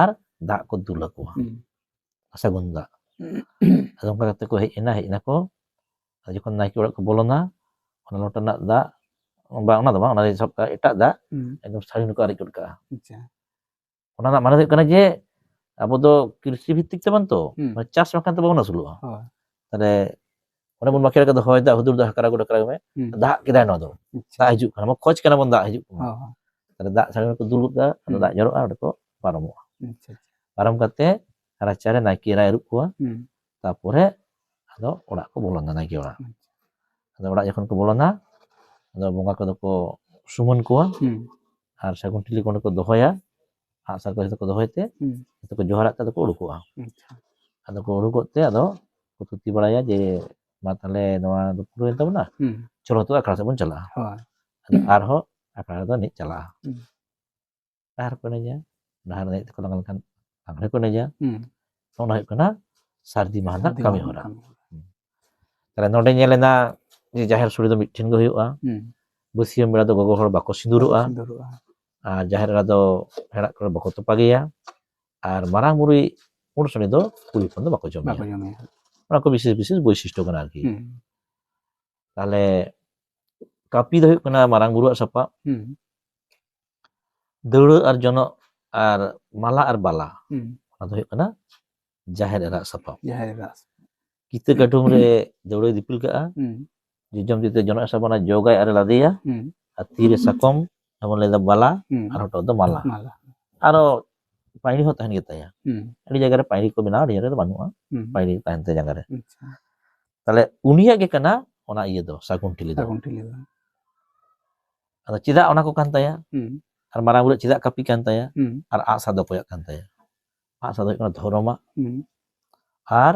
ᱟᱨ ᱫᱟᱜ ᱠᱚ ᱫᱩᱞ ᱟᱠᱚᱣᱟ, ᱦᱩᱸ᱾ ᱥᱟᱹᱜᱩᱱ ᱫᱟᱜ᱾ ᱟᱫᱚ ᱚᱱᱠᱟ ᱠᱟᱛᱮ ᱠᱚ ᱦᱮᱡ ᱮᱱᱟ, ᱦᱮᱡ ᱮᱱᱟ ᱠᱚ᱾ ᱟᱨ ᱡᱚᱠᱷᱚᱱ ᱱᱟᱭᱠᱮ ᱚᱲᱟᱜ ᱠᱚ ᱵᱚᱞᱚᱱᱟ, ᱚᱱᱟ ᱞᱚᱴᱟ ᱨᱮᱱᱟᱜ ᱫᱟᱜ, ᱵᱟᱝ, ᱚᱱᱟ ᱫᱚ ᱵᱟᱝ, ᱚᱱᱟ ᱫᱚ ᱥᱟᱵ ᱠᱟᱜᱼᱟ ᱮᱴᱟᱜ ᱫᱟᱜ, ᱦᱩᱸ᱾ ᱮᱠᱫᱚᱢ ᱥᱟᱹᱲᱤᱢ ᱨᱮᱠᱚ ᱟᱨᱮᱡ ᱜᱚᱫ ᱠᱟᱜᱼᱟ᱾ ᱟᱪᱪᱷᱟ᱾ ᱚᱱᱟ ᱨᱮᱱᱟᱜ ᱢᱟᱱᱮ ᱫᱚ ᱦᱩᱭᱩᱜ ᱠᱟᱱᱟ ᱡᱮ ᱟᱵᱚ ᱫᱚ ᱠᱨᱤᱥᱤ ᱵᱷᱤᱛᱛᱤᱠ ᱛᱟᱵᱚᱱ ᱛᱚ, ᱦᱩᱸ᱾ ᱢᱟᱱᱮ ᱪᱟᱥ ᱵᱟᱝᱠᱷᱟᱱ ᱛᱚ ᱵᱟᱵᱚᱱ ᱟᱹᱥᱩᱞᱚᱜᱼᱟ᱾ ᱦᱳᱭ᱾ ᱛᱟᱦᱞᱮ ᱚᱱᱮ ᱵᱚᱱ ᱵᱟᱠᱷᱮᱲ ᱠᱟᱫᱟ, ᱦᱚᱭ ᱫᱟᱜ ᱦᱩᱫᱩᱨ ᱫᱟᱜ ᱦᱟᱠᱨᱟ ᱜᱚᱰ ᱦᱟᱠᱨᱟ ᱢᱮ, ᱦᱩᱸ᱾ ᱫᱟᱜ ᱠᱮᱫᱟᱭ ᱱᱚᱣᱟ ᱫᱚ, ᱟᱪᱪᱷᱟ᱾ ᱫᱟᱜ ᱦᱤᱡᱩᱜ ᱠᱟᱱᱟ, ᱟᱵᱚ ᱠᱷᱚᱡᱽ ᱠᱟᱱᱟ ᱵᱚᱱ ᱫᱟᱜ ᱦᱤᱡᱩᱜ ᱠᱟᱱᱟ᱾ ᱦᱳᱭ, ᱦᱳᱭ᱾ ᱛᱟᱦᱞᱮ ᱫᱟᱜ ᱥᱟᱹᱲᱤᱢ ᱨᱮᱠᱚ ᱫᱩᱞ ᱜᱚᱫ ᱠᱟᱜᱼᱟ, ᱟᱫᱚ ᱦᱩᱸ᱾ ᱫᱟᱜ ᱡᱚᱨᱚᱜᱼᱟ, ᱚᱸᱰᱮ ᱠᱚ ᱯᱟᱨᱚᱢᱚᱜᱼᱟ᱾ ᱟᱪᱪᱷᱟ, ᱟᱪᱪᱷᱟ᱾ ᱯᱟᱨᱚᱢ ᱠᱟᱛᱮ ᱨᱟᱪᱟᱨᱮ ᱱᱟᱭᱠᱮ ᱮᱨᱟᱭ ᱟᱹᱨᱩᱵ ᱠᱚᱣᱟ, ᱦᱩᱸ᱾ ᱛᱟᱯᱚᱨᱮ ᱟᱫᱚ ᱚᱲᱟᱜ ᱠᱚ ᱵᱚᱞᱚᱱᱟ ᱱᱟᱭᱠᱮ ᱚᱲᱟᱜ᱾ ᱟᱪᱪᱷᱟ᱾ ᱟᱫᱚ ᱚᱲᱟᱜ ᱡᱚᱠᱷᱚᱱ ᱠᱚ ᱵᱚᱞᱚᱱᱟ, ᱟᱫᱚ ᱵᱚᱸᱜᱟ ᱠᱚᱫᱚ ᱠᱚ ᱥᱩᱢᱟᱹᱱ ᱠᱚᱣᱟ, ᱦᱩᱸ᱾ ᱟᱨ ᱥᱟᱹᱜᱩᱱ ᱴᱷᱤᱞᱤ ᱠᱚ ᱚᱸᱰᱮ ᱠᱚ ᱫᱚᱦᱚᱭᱟ, ᱟᱜᱼᱥᱟᱨ ᱠᱚ ᱡᱚᱛᱚ ᱠᱚ ᱫᱚᱦᱚᱭ ᱛᱮ, ᱦᱩᱸ᱾ ᱡᱚᱛᱚ ᱠᱚ ᱡᱚᱦᱟᱨᱟᱜ ᱛᱮ ᱟᱫᱚ ᱠᱚ ᱩᱰᱩᱠᱚᱜᱼᱟ᱾ ᱟᱪᱪᱷᱟ᱾ ᱟᱫᱚ ᱠᱚ ᱩᱰᱩᱠᱚᱜ ᱛᱮ ᱟᱫᱚ ᱠᱚ ᱛᱷᱩᱛᱤ ᱵᱟᱲᱟᱭᱟ ᱡᱮ, "ᱢᱟ ᱛᱟᱦᱞᱮ ᱱᱚᱣᱟ ᱫᱚ ᱯᱩᱨᱟᱹᱣᱮᱱ ᱛᱟᱵᱚᱱᱟ, ᱦᱩᱸ᱾ ᱪᱚᱞᱚ ᱛᱚ ᱟᱠᱷᱲᱟ ᱥᱮᱫ ᱵᱚᱱ ᱪᱟᱞᱟᱜᱼᱟ᱾" ᱦᱳᱭ᱾ ᱟᱫᱚ ᱟᱨᱦᱚᱸ ᱟᱠᱷᱲᱟ ᱨᱮᱫᱚ ᱮᱱᱮᱡ ᱪᱟᱞᱟᱜᱼᱟ᱾ ᱦᱩᱸ᱾ ᱰᱟᱦᱟᱨ ᱠᱚ ᱮᱱᱮᱡᱟ, ᱰᱟᱦᱟᱨ ᱮᱱᱮᱡ ᱛᱮᱠᱚ ᱞᱟᱸᱜᱟ ᱞᱮᱱᱠᱷᱟᱱ ᱞᱟᱜᱽᱬᱮ ᱠᱚ ᱮᱱᱮᱡᱟ᱾ ᱦᱩᱸ᱾ ᱚᱱᱟ ᱦᱩᱭᱩᱜ ᱠᱟᱱᱟ ᱥᱟᱹᱨᱫᱤ ᱢᱟᱦᱟ ᱨᱮᱱᱟᱜ ᱥᱟᱹᱨᱫᱤ ᱠᱟᱹᱢᱤ ᱢᱟᱦᱟ ᱦᱚᱨᱟ᱾ ᱠᱟᱹᱢᱤ ᱦᱚᱨᱟ᱾ ᱦᱩᱸ᱾ ᱛᱟᱦᱞᱮ ᱱᱚᱰᱮ ᱧᱮᱞ ᱮᱱᱟ ᱡᱮ ᱡᱟᱦᱮᱨ ᱥᱳᱲᱮ ᱫᱚ ᱢᱤᱫ ᱴᱷᱮᱱ ᱜᱮ ᱦᱩᱭᱩᱜᱼᱟ᱾ ᱦᱩᱸ᱾ ᱵᱟᱹᱥᱭᱟᱹᱢ ᱵᱮᱲᱟ ᱫᱚ ᱜᱚᱜᱚ ᱦᱚᱲ ᱵᱟᱠᱚ ᱥᱤᱸᱫᱩᱨᱚᱜᱼᱟ᱾ ᱵᱟᱠᱚ ᱥᱤᱸᱫᱩᱨᱚᱜᱼᱟ᱾ ᱟᱨ ᱡᱟᱦᱮᱨ ᱮᱨᱟ ᱫᱚ ᱦᱮᱲᱟᱜ ᱠᱚᱨᱮ ᱵᱟᱠᱚ ᱛᱚᱯᱟ ᱜᱮᱭᱟ᱾ ᱟᱨ ᱢᱟᱨᱟᱝ ᱵᱩᱨᱩᱭᱤᱡ ᱯᱩᱸᱰ ᱥᱚᱱᱤ ᱫᱚ ᱠᱩᱲᱤ ᱦᱚᱯᱚᱱ ᱫᱚ ᱵᱟᱠᱚ ᱡᱚᱢᱮᱭᱟ᱾ ᱵᱟᱠᱚ ᱡᱚᱢᱮᱭᱟ᱾ ᱚᱱᱟ ᱠᱚ ᱵᱤᱥᱮᱥ ᱵᱤᱥᱮᱥ ᱵᱳᱭᱥᱤᱥᱴᱚ ᱠᱟᱱᱟ ᱟᱨᱠᱤ᱾ ᱦᱩᱸ᱾ ᱛᱟᱦᱞᱮ ᱠᱟᱹᱯᱤ ᱫᱚ ᱦᱩᱭᱩᱜ ᱠᱟᱱᱟ ᱢᱟᱨᱟᱝ ᱵᱩᱨᱩᱣᱟᱜ ᱥᱟᱯᱟᱵ᱾ ᱦᱩᱸ᱾ ᱫᱟᱹᱣᱲᱟᱹ ᱟᱨ ᱡᱚᱱᱚᱜ ᱟᱨ ᱢᱟᱞᱟ ᱟᱨ ᱵᱟᱞᱟ, ᱦᱩᱸ᱾ ᱚᱱᱟ ᱫᱚ ᱦᱩᱭᱩᱜ ᱠᱟᱱᱟ ᱡᱟᱦᱮᱨ ᱮᱨᱟᱜ ᱥᱟᱯᱟᱵ᱾ ᱡᱟᱦᱮᱨ ᱮᱨᱟᱜ ᱥᱟᱯᱟᱵ᱾ ᱠᱤᱛᱟᱹ ᱠᱟᱹᱰᱷᱩᱢ ᱨᱮ ᱫᱟᱹᱣᱲᱟᱹᱭ ᱫᱤᱯᱤᱞ ᱠᱟᱜᱼᱟ, ᱦᱩᱸ᱾ ᱡᱚᱡᱚᱢ ᱛᱤ ᱛᱮ ᱡᱚᱱᱚᱜ ᱮ ᱥᱟᱵᱟ, ᱚᱱᱟ ᱡᱚᱜᱟᱭ ᱟᱨᱮ ᱞᱟᱫᱮᱭᱟ, ᱦᱩᱸ᱾ ᱟᱨ ᱛᱤᱨᱮ ᱥᱟᱠᱚᱢ, ᱡᱮᱢᱚᱱ ᱞᱟᱹᱭᱫᱟ ᱵᱟᱞᱟ, ᱦᱩᱸ᱾ ᱟᱨ ᱦᱚᱴᱚᱜ ᱫᱚ ᱢᱟᱞᱟ᱾ ᱢᱟᱞᱟ᱾ ᱟᱨᱚ ᱯᱟᱹᱭᱲᱤ ᱦᱚᱸ ᱛᱟᱦᱮᱱ ᱜᱮᱛᱟᱭᱟ᱾ ᱦᱩᱸ᱾ ᱟᱹᱰᱤ ᱡᱟᱭᱜᱟ ᱨᱮ ᱯᱟᱹᱭᱲᱤ ᱠᱚ ᱵᱮᱱᱟᱣᱟ, ᱟᱹᱰᱤ ᱡᱟᱭᱜᱟ ᱨᱮ ᱵᱟᱹᱱᱩᱜᱼᱟ᱾ ᱦᱩᱸ᱾ ᱯᱟᱹᱭᱲᱤ ᱛᱟᱦᱮᱱ ᱛᱟᱭᱟ ᱡᱟᱸᱜᱟ ᱨᱮ᱾ ᱟᱪᱪᱷᱟ᱾ ᱛᱟᱦᱞᱮ ᱩᱱᱤᱭᱟᱜ ᱜᱮ ᱠᱟᱱᱟ ᱚᱱᱟ ᱤᱭᱟᱹ ᱫᱚ, ᱥᱟᱹᱜᱩᱱ ᱴᱷᱤᱞᱤ ᱫᱚ᱾ ᱥᱟᱹᱜᱩᱱ ᱴᱷᱤᱞᱤ ᱫᱚ᱾ ᱟᱫᱚ ᱪᱮᱫᱟᱜ ᱚᱱᱟ ᱠᱚ ᱠᱟᱱ ᱛᱟᱭᱟ? ᱦᱩᱸ᱾ ᱟᱨ ᱢᱟᱨᱟᱝ ᱵᱩᱨᱩ ᱪᱮᱫᱟᱜ ᱠᱟᱹᱯᱤ ᱠᱟᱱ ᱛᱟᱭᱟ? ᱦᱩᱸ᱾ ᱟᱨ ᱟᱜᱼᱥᱟᱨ ᱫᱚ ᱚᱠᱚᱭᱟᱜ ᱠᱟᱱ ᱛᱟᱭᱟ? ᱟᱜᱼᱥᱟᱨ ᱫᱚ ᱦᱩᱭᱩᱜ ᱠᱟᱱᱟ ᱫᱷᱚᱨᱚᱢᱟᱜ᱾ ᱦᱩᱸ᱾ ᱟᱨ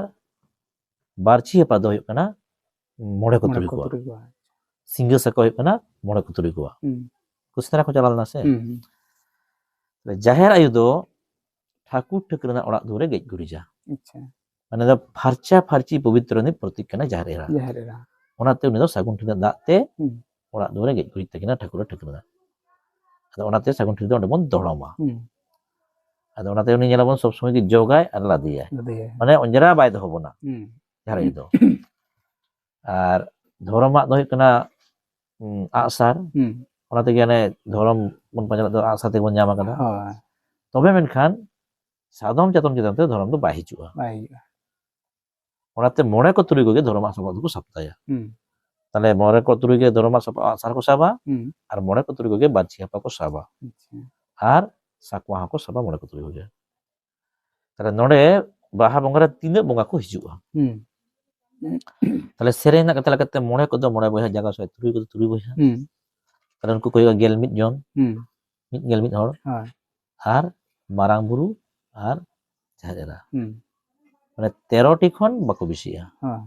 ᱵᱟᱨᱪᱷᱤ ᱦᱟᱯᱟ ᱫᱚ ᱦᱩᱭᱩᱜ ᱠᱟᱱᱟ ᱢᱚᱬᱮ ᱠᱚ ᱢᱚᱬᱮ ᱛᱩᱨᱩᱭ ᱠᱚ ᱠᱚᱣᱟᱜ᱾ ᱛᱩᱨᱩᱭ ᱠᱚᱣᱟᱜ᱾ ᱥᱤᱸᱜᱟᱹ ᱥᱟᱠᱟ ᱦᱩᱭᱩᱜ ᱠᱟᱱᱟ ᱢᱚᱬᱮ ᱠᱚ ᱛᱩᱨᱩᱭ ᱠᱚᱣᱟᱜ᱾ ᱦᱩᱸ᱾ ᱩᱱᱠᱩ ᱥᱮᱸᱫᱽᱨᱟ ᱠᱚ ᱪᱟᱞᱟᱣ ᱞᱮᱱᱟ ᱥᱮ? ᱦᱩᱸ, ᱦᱩᱸ᱾ ᱡᱟᱦᱮᱨ ᱟᱭᱳ ᱫᱚ ᱴᱷᱟᱹᱠᱩᱨ ᱴᱷᱟᱹᱠᱨᱟᱹᱱᱟᱜ ᱚᱲᱟᱜ ᱫᱩᱣᱟᱹᱨᱮ ᱜᱮᱡ ᱜᱩᱨᱤᱡᱟ᱾ ᱟᱪᱪᱷᱟ᱾ ᱢᱟᱱᱮ ᱫᱚ ᱯᱷᱟᱨᱪᱟ ᱯᱷᱟᱨᱪᱤ ᱯᱚᱵᱤᱛᱨᱚ ᱨᱤᱱᱤᱡ ᱯᱨᱚᱛᱤᱠ ᱠᱟᱱᱟᱭ ᱡᱟᱦᱮᱨ ᱮᱨᱟ᱾ ᱡᱟᱦᱮᱨ ᱮᱨᱟ᱾ ᱚᱱᱟᱛᱮ ᱩᱱᱤ ᱫᱚ ᱥᱟᱹᱜᱩᱱ ᱴᱷᱤᱞᱤ ᱫᱟᱜ ᱛᱮ ᱦᱩᱸ᱾ ᱚᱲᱟᱜ ᱫᱩᱣᱟᱹᱨᱮ ᱜᱮᱡ ᱜᱩᱨᱤᱡ ᱛᱟᱹᱠᱤᱱᱟ ᱴᱷᱟᱹᱠᱩᱨ ᱴᱷᱟᱹᱠᱨᱟᱹᱱᱟᱜ᱾ ᱟᱫᱚ ᱚᱱᱟᱛᱮ ᱥᱟᱹᱜᱩᱱ ᱴᱷᱤᱞᱤ ᱫᱚ ᱚᱸᱰᱮ ᱵᱚᱱ ᱫᱚᱲᱚᱢᱟ᱾ ᱦᱩᱸ᱾ ᱟᱫᱚ ᱚᱱᱟᱛᱮ ᱩᱱᱤ ᱧᱮᱞᱟᱵᱚᱱ ᱥᱚᱵ ᱥᱚᱢᱚᱭ ᱜᱮ ᱡᱚᱜᱟᱭ ᱟᱨ ᱞᱟᱫᱮᱭᱟᱭ, ᱞᱟᱫᱮᱭᱟᱭ᱾ ᱢᱟᱱᱮ ᱚᱸᱡᱽᱨᱟ ᱵᱟᱭ ᱫᱚᱦᱚ ᱵᱚᱱᱟ᱾ ᱦᱩᱸ᱾ ᱡᱟᱦᱟᱸ ᱨᱮ ᱫᱚ ᱟᱨ ᱫᱷᱚᱨᱚᱢᱟᱜ ᱫᱚ ᱦᱩᱭᱩᱜ ᱠᱟᱱᱟ, ᱩᱸ, ᱟᱜᱼᱥᱟᱨ᱾ ᱦᱩᱸ᱾ ᱚᱱᱟ ᱛᱮᱜᱮ ᱚᱱᱮ ᱫᱷᱚᱨᱚᱢ ᱵᱚᱱ ᱯᱟᱸᱡᱟ ᱞᱮᱫ ᱫᱚ ᱟᱜᱼᱥᱟᱨ ᱛᱮᱜᱮ ᱵᱚᱱ ᱧᱟᱢ ᱟᱠᱟᱫᱟ᱾ ᱦᱳᱭ᱾ ᱛᱚᱵᱮ ᱢᱮᱱᱠᱷᱟᱱ ᱥᱟᱫᱚᱢ ᱪᱟᱛᱚᱢ ᱪᱮᱛᱟᱱ ᱛᱮ ᱫᱷᱚᱨᱚᱢ ᱫᱚ ᱵᱟᱭ ᱦᱤᱡᱩᱜᱼᱟ᱾ ᱵᱟᱭ ᱦᱤᱡᱩᱜᱼᱟ᱾ ᱚᱱᱟᱛᱮ ᱢᱚᱬᱮ ᱠᱚ ᱛᱩᱨᱩᱭ ᱠᱚᱜᱮ ᱫᱷᱚᱨᱚᱢᱟᱜ ᱥᱟᱯᱟᱵ ᱫᱚᱠᱚ ᱥᱟᱯᱛᱟᱭᱟ᱾ ᱦᱩᱸ᱾ ᱛᱟᱦᱞᱮ ᱢᱚᱬᱮ ᱠᱚ ᱛᱩᱨᱩᱭ ᱜᱮ ᱫᱷᱚᱨᱚᱢᱟᱜ ᱥᱟᱯᱟᱵ ᱟᱜᱼᱥᱟᱨ ᱠᱚ ᱥᱟᱵᱟ, ᱦᱩᱸ᱾ ᱟᱨ ᱢᱚᱬᱮ ᱠᱚ ᱛᱩᱨᱩᱭ ᱠᱚᱜᱮ ᱵᱟᱹᱨᱪᱷᱤ ᱦᱟᱯᱟ ᱠᱚ ᱥᱟᱵᱟ, ᱟᱪᱪᱷᱟ᱾ ᱟᱨ ᱥᱟᱠᱣᱟ ᱦᱚᱸᱠᱚ ᱥᱟᱵᱟ ᱢᱚᱬᱮ ᱠᱚ ᱛᱩᱨᱩᱭ ᱠᱚᱜᱮ᱾ ᱛᱟᱦᱞᱮ ᱱᱚᱰᱮ ᱵᱟᱦᱟ ᱵᱚᱸᱜᱟ ᱨᱮ ᱛᱤᱱᱟᱹᱜ ᱵᱚᱸᱜᱟ ᱠᱚ ᱦᱤᱡᱩᱜᱼᱟ? ᱦᱩᱸ᱾ ᱛᱟᱦᱞᱮ ᱥᱮᱨᱮᱧ ᱨᱮᱱᱟᱜ ᱠᱟᱛᱷᱟ ᱞᱮᱠᱟᱛᱮ ᱢᱚᱬᱮ ᱠᱚᱫᱚ ᱢᱚᱬᱮ ᱵᱚᱭᱦᱟ, ᱡᱟᱸᱜᱟ ᱥᱚᱦᱮᱫ ᱛᱩᱨᱩᱭ ᱠᱚᱫᱚ ᱛᱩᱨᱩᱭ ᱵᱚᱭᱦᱟ᱾ ᱦᱩᱸ᱾ ᱛᱟᱦᱞᱮ ᱩᱱᱠᱩ ᱠᱚ ᱦᱩᱭᱩᱜᱼᱟ ᱜᱮᱞ ᱢᱤᱫ ᱡᱚᱱ, ᱦᱩᱸ᱾ ᱢᱤᱫ ᱜᱮᱞ ᱢᱤᱫ ᱦᱚᱲ᱾ ᱦᱳᱭ᱾ ᱟᱨ ᱢᱟᱨᱟᱝ ᱵᱩᱨᱩ ᱟᱨ ᱡᱟᱦᱮᱨ ᱮᱨᱟ᱾ ᱦᱩᱸ᱾ ᱢᱟᱱᱮ ᱛᱮᱨᱚ ᱴᱤ ᱠᱷᱚᱱ ᱵᱟᱠᱚ ᱵᱮᱥᱤᱜᱼᱟ᱾ ᱦᱳᱭ᱾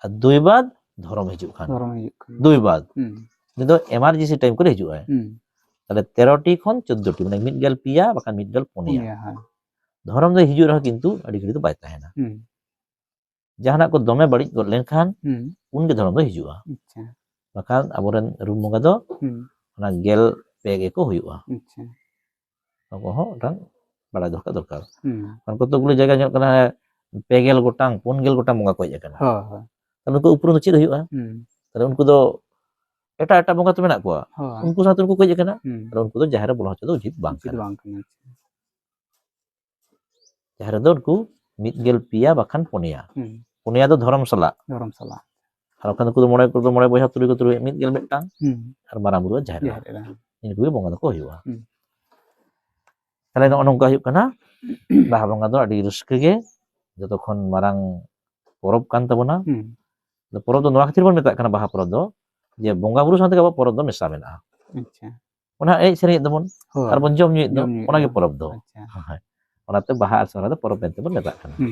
ᱟᱨ ᱫᱩᱭ ᱵᱟᱫ ᱫᱷᱚᱨᱚᱢ ᱦᱤᱡᱩᱜ ᱠᱷᱟᱱ᱾ ᱫᱷᱚᱨᱚᱢ ᱦᱤᱡᱩᱜ ᱠᱷᱟᱱ᱾ ᱫᱩᱭ ᱵᱟᱫ᱾ ᱦᱩᱸ᱾ ᱩᱱᱤ ᱫᱚ emergency time ᱠᱚᱨᱮ ᱦᱤᱡᱩᱜ ᱟᱭ᱾ ᱦᱩᱸ᱾ ᱛᱟᱦᱞᱮ ᱛᱮᱨᱚ ᱴᱤ ᱠᱷᱚᱱ ᱪᱳᱫᱽᱫᱳ ᱴᱤ, ᱢᱟᱱᱮ ᱢᱤᱫ ᱜᱮᱞ ᱯᱮᱭᱟ ᱵᱟᱠᱷᱟᱱ ᱢᱤᱫ ᱜᱮᱞ ᱯᱩᱱᱭᱟ᱾ ᱯᱩᱱᱭᱟ, ᱦᱳᱭ᱾ ᱫᱷᱚᱨᱚᱢ ᱫᱚ ᱦᱤᱡᱩᱜ ᱨᱮᱦᱚᱸ ᱠᱤᱱᱛᱩ ᱟᱹᱰᱤ ᱜᱷᱟᱹᱲᱤᱡ ᱫᱚ ᱵᱟᱭ ᱛᱟᱦᱮᱱᱟ᱾ ᱦᱩᱸ᱾ ᱡᱟᱦᱟᱱᱟᱜ ᱠᱚ ᱫᱚᱢᱮ ᱵᱟᱹᱲᱤᱡ ᱜᱚᱫ ᱞᱮᱱᱠᱷᱟᱱ ᱦᱩᱸ᱾ ᱩᱱᱜᱮ ᱫᱷᱚᱨᱚᱢ ᱫᱚ ᱦᱤᱡᱩᱜᱼᱟ᱾ ᱟᱪᱪᱷᱟ᱾ ᱵᱟᱠᱷᱟᱱ ᱟᱵᱚᱨᱮᱱ ᱨᱩᱢ ᱵᱚᱸᱜᱟ ᱫᱚ ᱦᱩᱸ᱾ ᱚᱱᱟ ᱜᱮᱞ ᱯᱮ ᱜᱮᱠᱚ ᱦᱩᱭᱩᱜᱼᱟ᱾ ᱟᱪᱪᱷᱟ᱾ ᱱᱚᱣᱟ ᱠᱚᱦᱚᱸ ᱢᱤᱫᱴᱟᱝ ᱵᱟᱲᱟᱭ ᱫᱚᱦᱚ ᱠᱟᱜ ᱫᱚᱨᱠᱟᱨ᱾ ᱦᱩᱸ᱾ ᱠᱟᱨᱚᱱ ᱠᱚᱛᱚᱠ ᱜᱩᱞᱤ ᱡᱟᱭᱜᱟ ᱧᱮᱞᱚᱜ ᱠᱟᱱᱟ, ᱦᱮᱸ, ᱯᱮ ᱜᱮᱞ ᱜᱚᱴᱟᱝ, ᱯᱩᱱ ᱜᱮᱞ ᱜᱚᱴᱟᱝ ᱵᱚᱸᱜᱟ ᱠᱚ ᱦᱮᱡ ᱟᱠᱟᱱᱟ᱾ ᱦᱳᱭ, ᱦᱳᱭ᱾ ᱛᱟᱦᱞᱮ ᱩᱱᱠᱩ ᱩᱯᱨᱩᱢ ᱫᱚ ᱪᱮᱫ ᱦᱩᱭᱩᱜᱼᱟ? ᱦᱩᱸ᱾ ᱛᱟᱦᱞᱮ ᱩᱱᱠᱩ ᱫᱚ ᱮᱴᱟᱜ ᱮᱴᱟᱜ ᱵᱚᱸᱜᱟ ᱛᱚ ᱢᱮᱱᱟᱜ ᱠᱚᱣᱟ, ᱦᱳᱭ᱾ ᱩᱱᱠᱩ ᱥᱟᱶᱛᱮ ᱩᱱᱠᱩ ᱠᱚ ᱦᱮᱡ ᱟᱠᱟᱱᱟ᱾ ᱦᱩᱸ᱾ ᱛᱟᱦᱞᱮ ᱩᱱᱠᱩ ᱫᱚ ᱡᱟᱦᱮᱨ ᱨᱮ ᱵᱚᱞᱚ ᱦᱚᱪᱚ ᱫᱚ ᱩᱪᱤᱛ ᱵᱟᱝ ᱩᱪᱤᱛ ᱠᱟᱱᱟ᱾ ᱵᱟᱝ ᱠᱟᱱᱟ᱾ ᱡᱟᱦᱮᱨ ᱨᱮᱫᱚ ᱩᱱᱠᱩ ᱢᱤᱫ ᱜᱮᱞ ᱯᱮᱭᱟ ᱵᱟᱠᱷᱟᱱ ᱯᱩᱱᱭᱟ᱾ ᱦᱩᱸ᱾ ᱯᱩᱱᱭᱟ ᱫᱚ ᱫᱷᱚᱨᱚᱢ ᱥᱟᱞᱟᱜ᱾ ᱫᱷᱚᱨᱚᱢ ᱥᱟᱞᱟᱜ᱾ ᱟᱨ ᱵᱟᱠᱷᱟᱱ ᱩᱱᱠᱩ ᱫᱚ ᱢᱚᱬᱮ ᱠᱚᱫᱚ ᱢᱚᱬᱮ ᱵᱚᱭᱦᱟ, ᱛᱩᱨᱩᱭ ᱠᱚ ᱛᱩᱨᱩᱭ, ᱢᱤᱫ ᱜᱮᱞ ᱢᱤᱫᱴᱟᱝ᱾ ᱦᱩᱸ᱾ ᱟᱨ ᱢᱟᱨᱟᱝ ᱵᱩᱨᱩ ᱟᱨ ᱡᱟᱦᱮᱨ ᱮᱨᱟ᱾ ᱡᱟᱦᱮᱨ ᱮᱨᱟ᱾ ᱩᱱᱠᱩ ᱜᱮ ᱵᱚᱸᱜᱟ ᱫᱚᱠᱚ ᱦᱩᱭᱩᱜᱼᱟ᱾ ᱦᱩᱸ᱾ ᱛᱟᱦᱞᱮ ᱱᱚᱜᱼᱚ ᱱᱚᱝᱠᱟ ᱦᱩᱭᱩᱜ ᱠᱟᱱᱟ ᱵᱟᱦᱟ ᱵᱚᱸᱜᱟ ᱫᱚ ᱟᱹᱰᱤ ᱨᱟᱹᱥᱠᱟᱹ ᱜᱮ, ᱡᱚᱛᱚ ᱠᱷᱚᱱ ᱢᱟᱨᱟᱝ ᱯᱚᱨᱚᱵᱽ ᱠᱟᱱ ᱛᱟᱵᱚᱱᱟ᱾ ᱦᱩᱸ᱾ ᱟᱫᱚ ᱯᱚᱨᱚᱵᱽ ᱫᱚ ᱱᱚᱣᱟ ᱠᱷᱟᱹᱛᱤᱨ ᱵᱚᱱ ᱢᱮᱛᱟᱜ ᱠᱟᱱᱟ ᱵᱟᱦᱟ ᱯᱚᱨᱚᱵᱽ ᱫᱚ, ᱡᱮ ᱵᱚᱸᱜᱟ ᱵᱩᱨᱩ ᱥᱟᱶ ᱛᱮᱜᱮ ᱟᱵᱚᱣᱟᱜ ᱯᱚᱨᱚᱵᱽ ᱫᱚ ᱢᱮᱥᱟ ᱢᱮᱱᱟᱜᱼᱟ᱾ ᱟᱪᱪᱷᱟ᱾ ᱚᱱᱟ ᱮᱱᱮᱡ ᱥᱮᱨᱮᱧᱮᱫ ᱫᱚᱵᱚᱱ, ᱦᱳᱭ᱾ ᱟᱨ ᱵᱚᱱ ᱡᱚᱢ ᱧᱩᱭᱮᱫ ᱫᱚ, ᱡᱚᱢ ᱧᱩᱭᱮᱫ ᱚᱱᱟᱜᱮ ᱫᱚ᱾ ᱯᱚᱨᱚᱵᱽ ᱫᱚ᱾ ᱟᱪᱪᱷᱟ᱾ ᱦᱳᱭ᱾ ᱚᱱᱟᱛᱮ ᱵᱟᱦᱟ ᱟᱨ ᱥᱚᱦᱨᱟᱭ ᱫᱚ ᱯᱚᱨᱚᱵᱽ ᱢᱮᱱᱛᱮ ᱵᱚᱱ ᱢᱮᱛᱟᱜ ᱠᱟᱱᱟ᱾ ᱦᱩᱸ᱾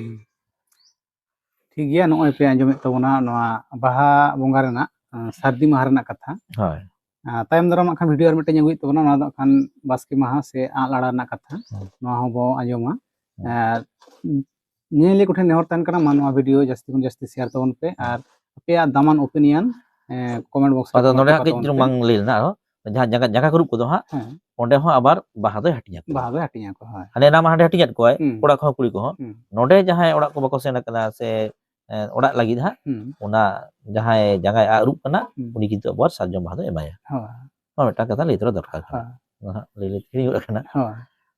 ᱴᱷᱤᱠ ᱜᱮᱭᱟ, ᱱᱚᱜᱼᱚᱭ ᱯᱮ ᱟᱸᱡᱚᱢᱮᱫ ᱛᱟᱵᱚᱱᱟ ᱱᱚᱣᱟ ᱵᱟᱦᱟ ᱵᱚᱸᱜᱟ ᱨᱮᱱᱟᱜ, ᱟᱸ, ᱥᱟᱹᱨᱫᱤ ᱢᱟᱦᱟ ᱨᱮᱱᱟᱜ ᱠᱟᱛᱷᱟ᱾ ᱦᱳᱭ᱾ ᱟᱸ, ᱛᱟᱭᱚᱢ ᱫᱟᱨᱟᱢ ᱦᱟᱸᱜ ᱠᱷᱟᱱ video ᱟᱨ ᱢᱤᱫᱴᱮᱱ ᱟᱹᱜᱩᱭᱮᱫ ᱛᱟᱵᱚᱱᱟ, ᱱᱚᱣᱟ ᱫᱚ ᱦᱟᱸᱜ ᱠᱷᱟᱱ ᱵᱟᱥᱠᱮ ᱢᱟᱦᱟ ᱥᱮ ᱟᱸᱜ ᱞᱟᱲᱟ ᱨᱮᱱᱟᱜ ᱠᱟᱛᱷᱟ᱾ ᱦᱩᱸ᱾ ᱱᱚᱣᱟ ᱦᱚᱸᱵᱚ ᱟᱸᱡᱚᱢᱟ᱾ ᱦᱩᱸ᱾ ᱟᱨ ᱧᱮᱧᱮᱞᱤᱭᱟᱹ ᱠᱚᱴᱷᱮᱱ ᱱᱮᱦᱚᱨ ᱛᱟᱦᱮᱱ ᱠᱟᱱᱟ, ᱢᱟ ᱱᱚᱣᱟ video ᱡᱟᱹᱥᱛᱤ ᱠᱷᱚᱱ ᱡᱟᱹᱥᱛᱤ share ᱛᱟᱵᱚᱱ ᱯᱮ, ᱦᱩᱸ᱾ ᱟᱨ ᱟᱯᱮᱭᱟᱜ ᱫᱟᱢᱟᱱ opinion, ᱮᱸ, comment box ᱨᱮ ᱟᱫᱚ comment ᱱᱚᱰᱮ ᱦᱟᱸᱜ ᱨᱟᱠᱟᱵ ᱠᱟᱹᱡ ᱛᱟᱵᱚᱱ ᱪᱩᱞᱩᱝ ᱯᱮ᱾ ᱵᱟᱝ ᱞᱟᱹᱭ ᱞᱮᱱᱟ ᱟᱨᱦᱚᱸ᱾ ᱡᱟᱦᱟᱸ ᱡᱟᱸᱜᱟ ᱡᱟᱸᱜᱟ ᱠᱚ ᱟᱹᱨᱩᱵ ᱠᱚᱫᱚ ᱦᱟᱸᱜ, ᱦᱮᱸ ᱚᱸᱰᱮ ᱦᱚᱸ ᱟᱵᱟᱨ ᱵᱟᱦᱟ ᱫᱚᱭ ᱦᱟᱹᱴᱤᱧ ᱟᱠᱚᱣᱟ᱾ ᱵᱟᱦᱟ ᱫᱚᱭ ᱦᱟᱹᱴᱤᱧ ᱟᱠᱚ, ᱦᱳᱭ᱾ ᱦᱟᱱᱮ ᱮᱱᱟᱝ ᱢᱟ ᱦᱟᱸᱰᱮ ᱦᱟᱹᱴᱤᱧ ᱟᱫ ᱠᱚᱣᱟᱭ ᱦᱩᱸ᱾ ᱠᱚᱲᱟ ᱠᱚᱦᱚᱸ ᱠᱩᱲᱤ ᱠᱚᱦᱚᱸ᱾ ᱦᱩᱸ᱾ ᱱᱚᱰᱮ ᱡᱟᱦᱟᱸᱭ ᱚᱲᱟᱜ ᱠᱚ ᱵᱟᱠᱚ ᱥᱮᱱ ᱟᱠᱟᱱᱟ ᱥᱮ ᱮ, ᱚᱲᱟᱜ ᱞᱟᱹᱜᱤᱫ ᱦᱟᱸᱜ, ᱦᱩᱸ᱾ ᱚᱱᱟ ᱡᱟᱦᱟᱸᱭ ᱡᱟᱸᱜᱟᱭ ᱟᱹᱨᱩᱵ ᱠᱟᱱᱟ, ᱦᱩᱸ᱾ ᱩᱱᱤ ᱠᱤᱱᱛᱩ ᱟᱵᱟᱨ ᱥᱟᱨᱡᱚᱢ ᱵᱟᱦᱟ ᱫᱚ ᱮᱢᱟᱭᱟ᱾ ᱦᱳᱭ᱾ ᱱᱚᱣᱟ ᱢᱤᱫᱴᱟᱝ ᱠᱟᱛᱷᱟ ᱞᱟᱹᱭ ᱛᱚᱨᱟ ᱫᱚᱨᱠᱟᱨ ᱠᱟᱱᱟ᱾ ᱦᱳᱭ᱾ ᱱᱚᱣᱟ ᱦᱟᱸᱜ ᱞᱟᱹᱭ ᱞᱟᱹᱭ ᱛᱮ ᱦᱤᱲᱤᱧ ᱜᱚᱫ ᱟᱠᱟᱱᱟ᱾ ᱦᱳᱭ᱾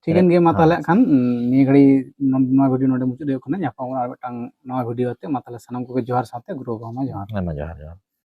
ᱴᱷᱤᱠᱟᱹᱱ ᱜᱮᱭᱟ, ᱢᱟ ᱛᱟᱦᱚᱞᱮ ᱦᱟᱸᱜ ᱠᱷᱟᱱ, ᱩᱸ, ᱱᱤᱭᱟᱹ ᱜᱷᱟᱹᱲᱤ ᱱᱚ-, ᱱᱚᱣᱟ video ᱱᱚᱰᱮ ᱢᱩᱪᱟᱹᱫ ᱦᱩᱭᱩᱜ ᱠᱟᱱᱟ᱾ ᱧᱟᱯᱟᱢ ᱟᱵᱚᱱ ᱟᱨ ᱢᱤᱫᱴᱟᱝ ᱱᱟᱣᱟ video ᱛᱮ᱾ ᱢᱟ ᱛᱟᱦᱚᱞᱮ ᱥᱟᱱᱟᱢ ᱠᱚᱜᱮ ᱡᱚᱦᱟᱨ ᱥᱟᱶᱛᱮ ᱜᱩᱨᱩ ᱵᱟᱵᱟ ᱢᱟ ᱡᱚᱦᱟᱨ᱾ ᱦᱮᱸ, ᱢᱟ ᱡᱚᱦᱟᱨ, ᱡᱚᱦᱟᱨ᱾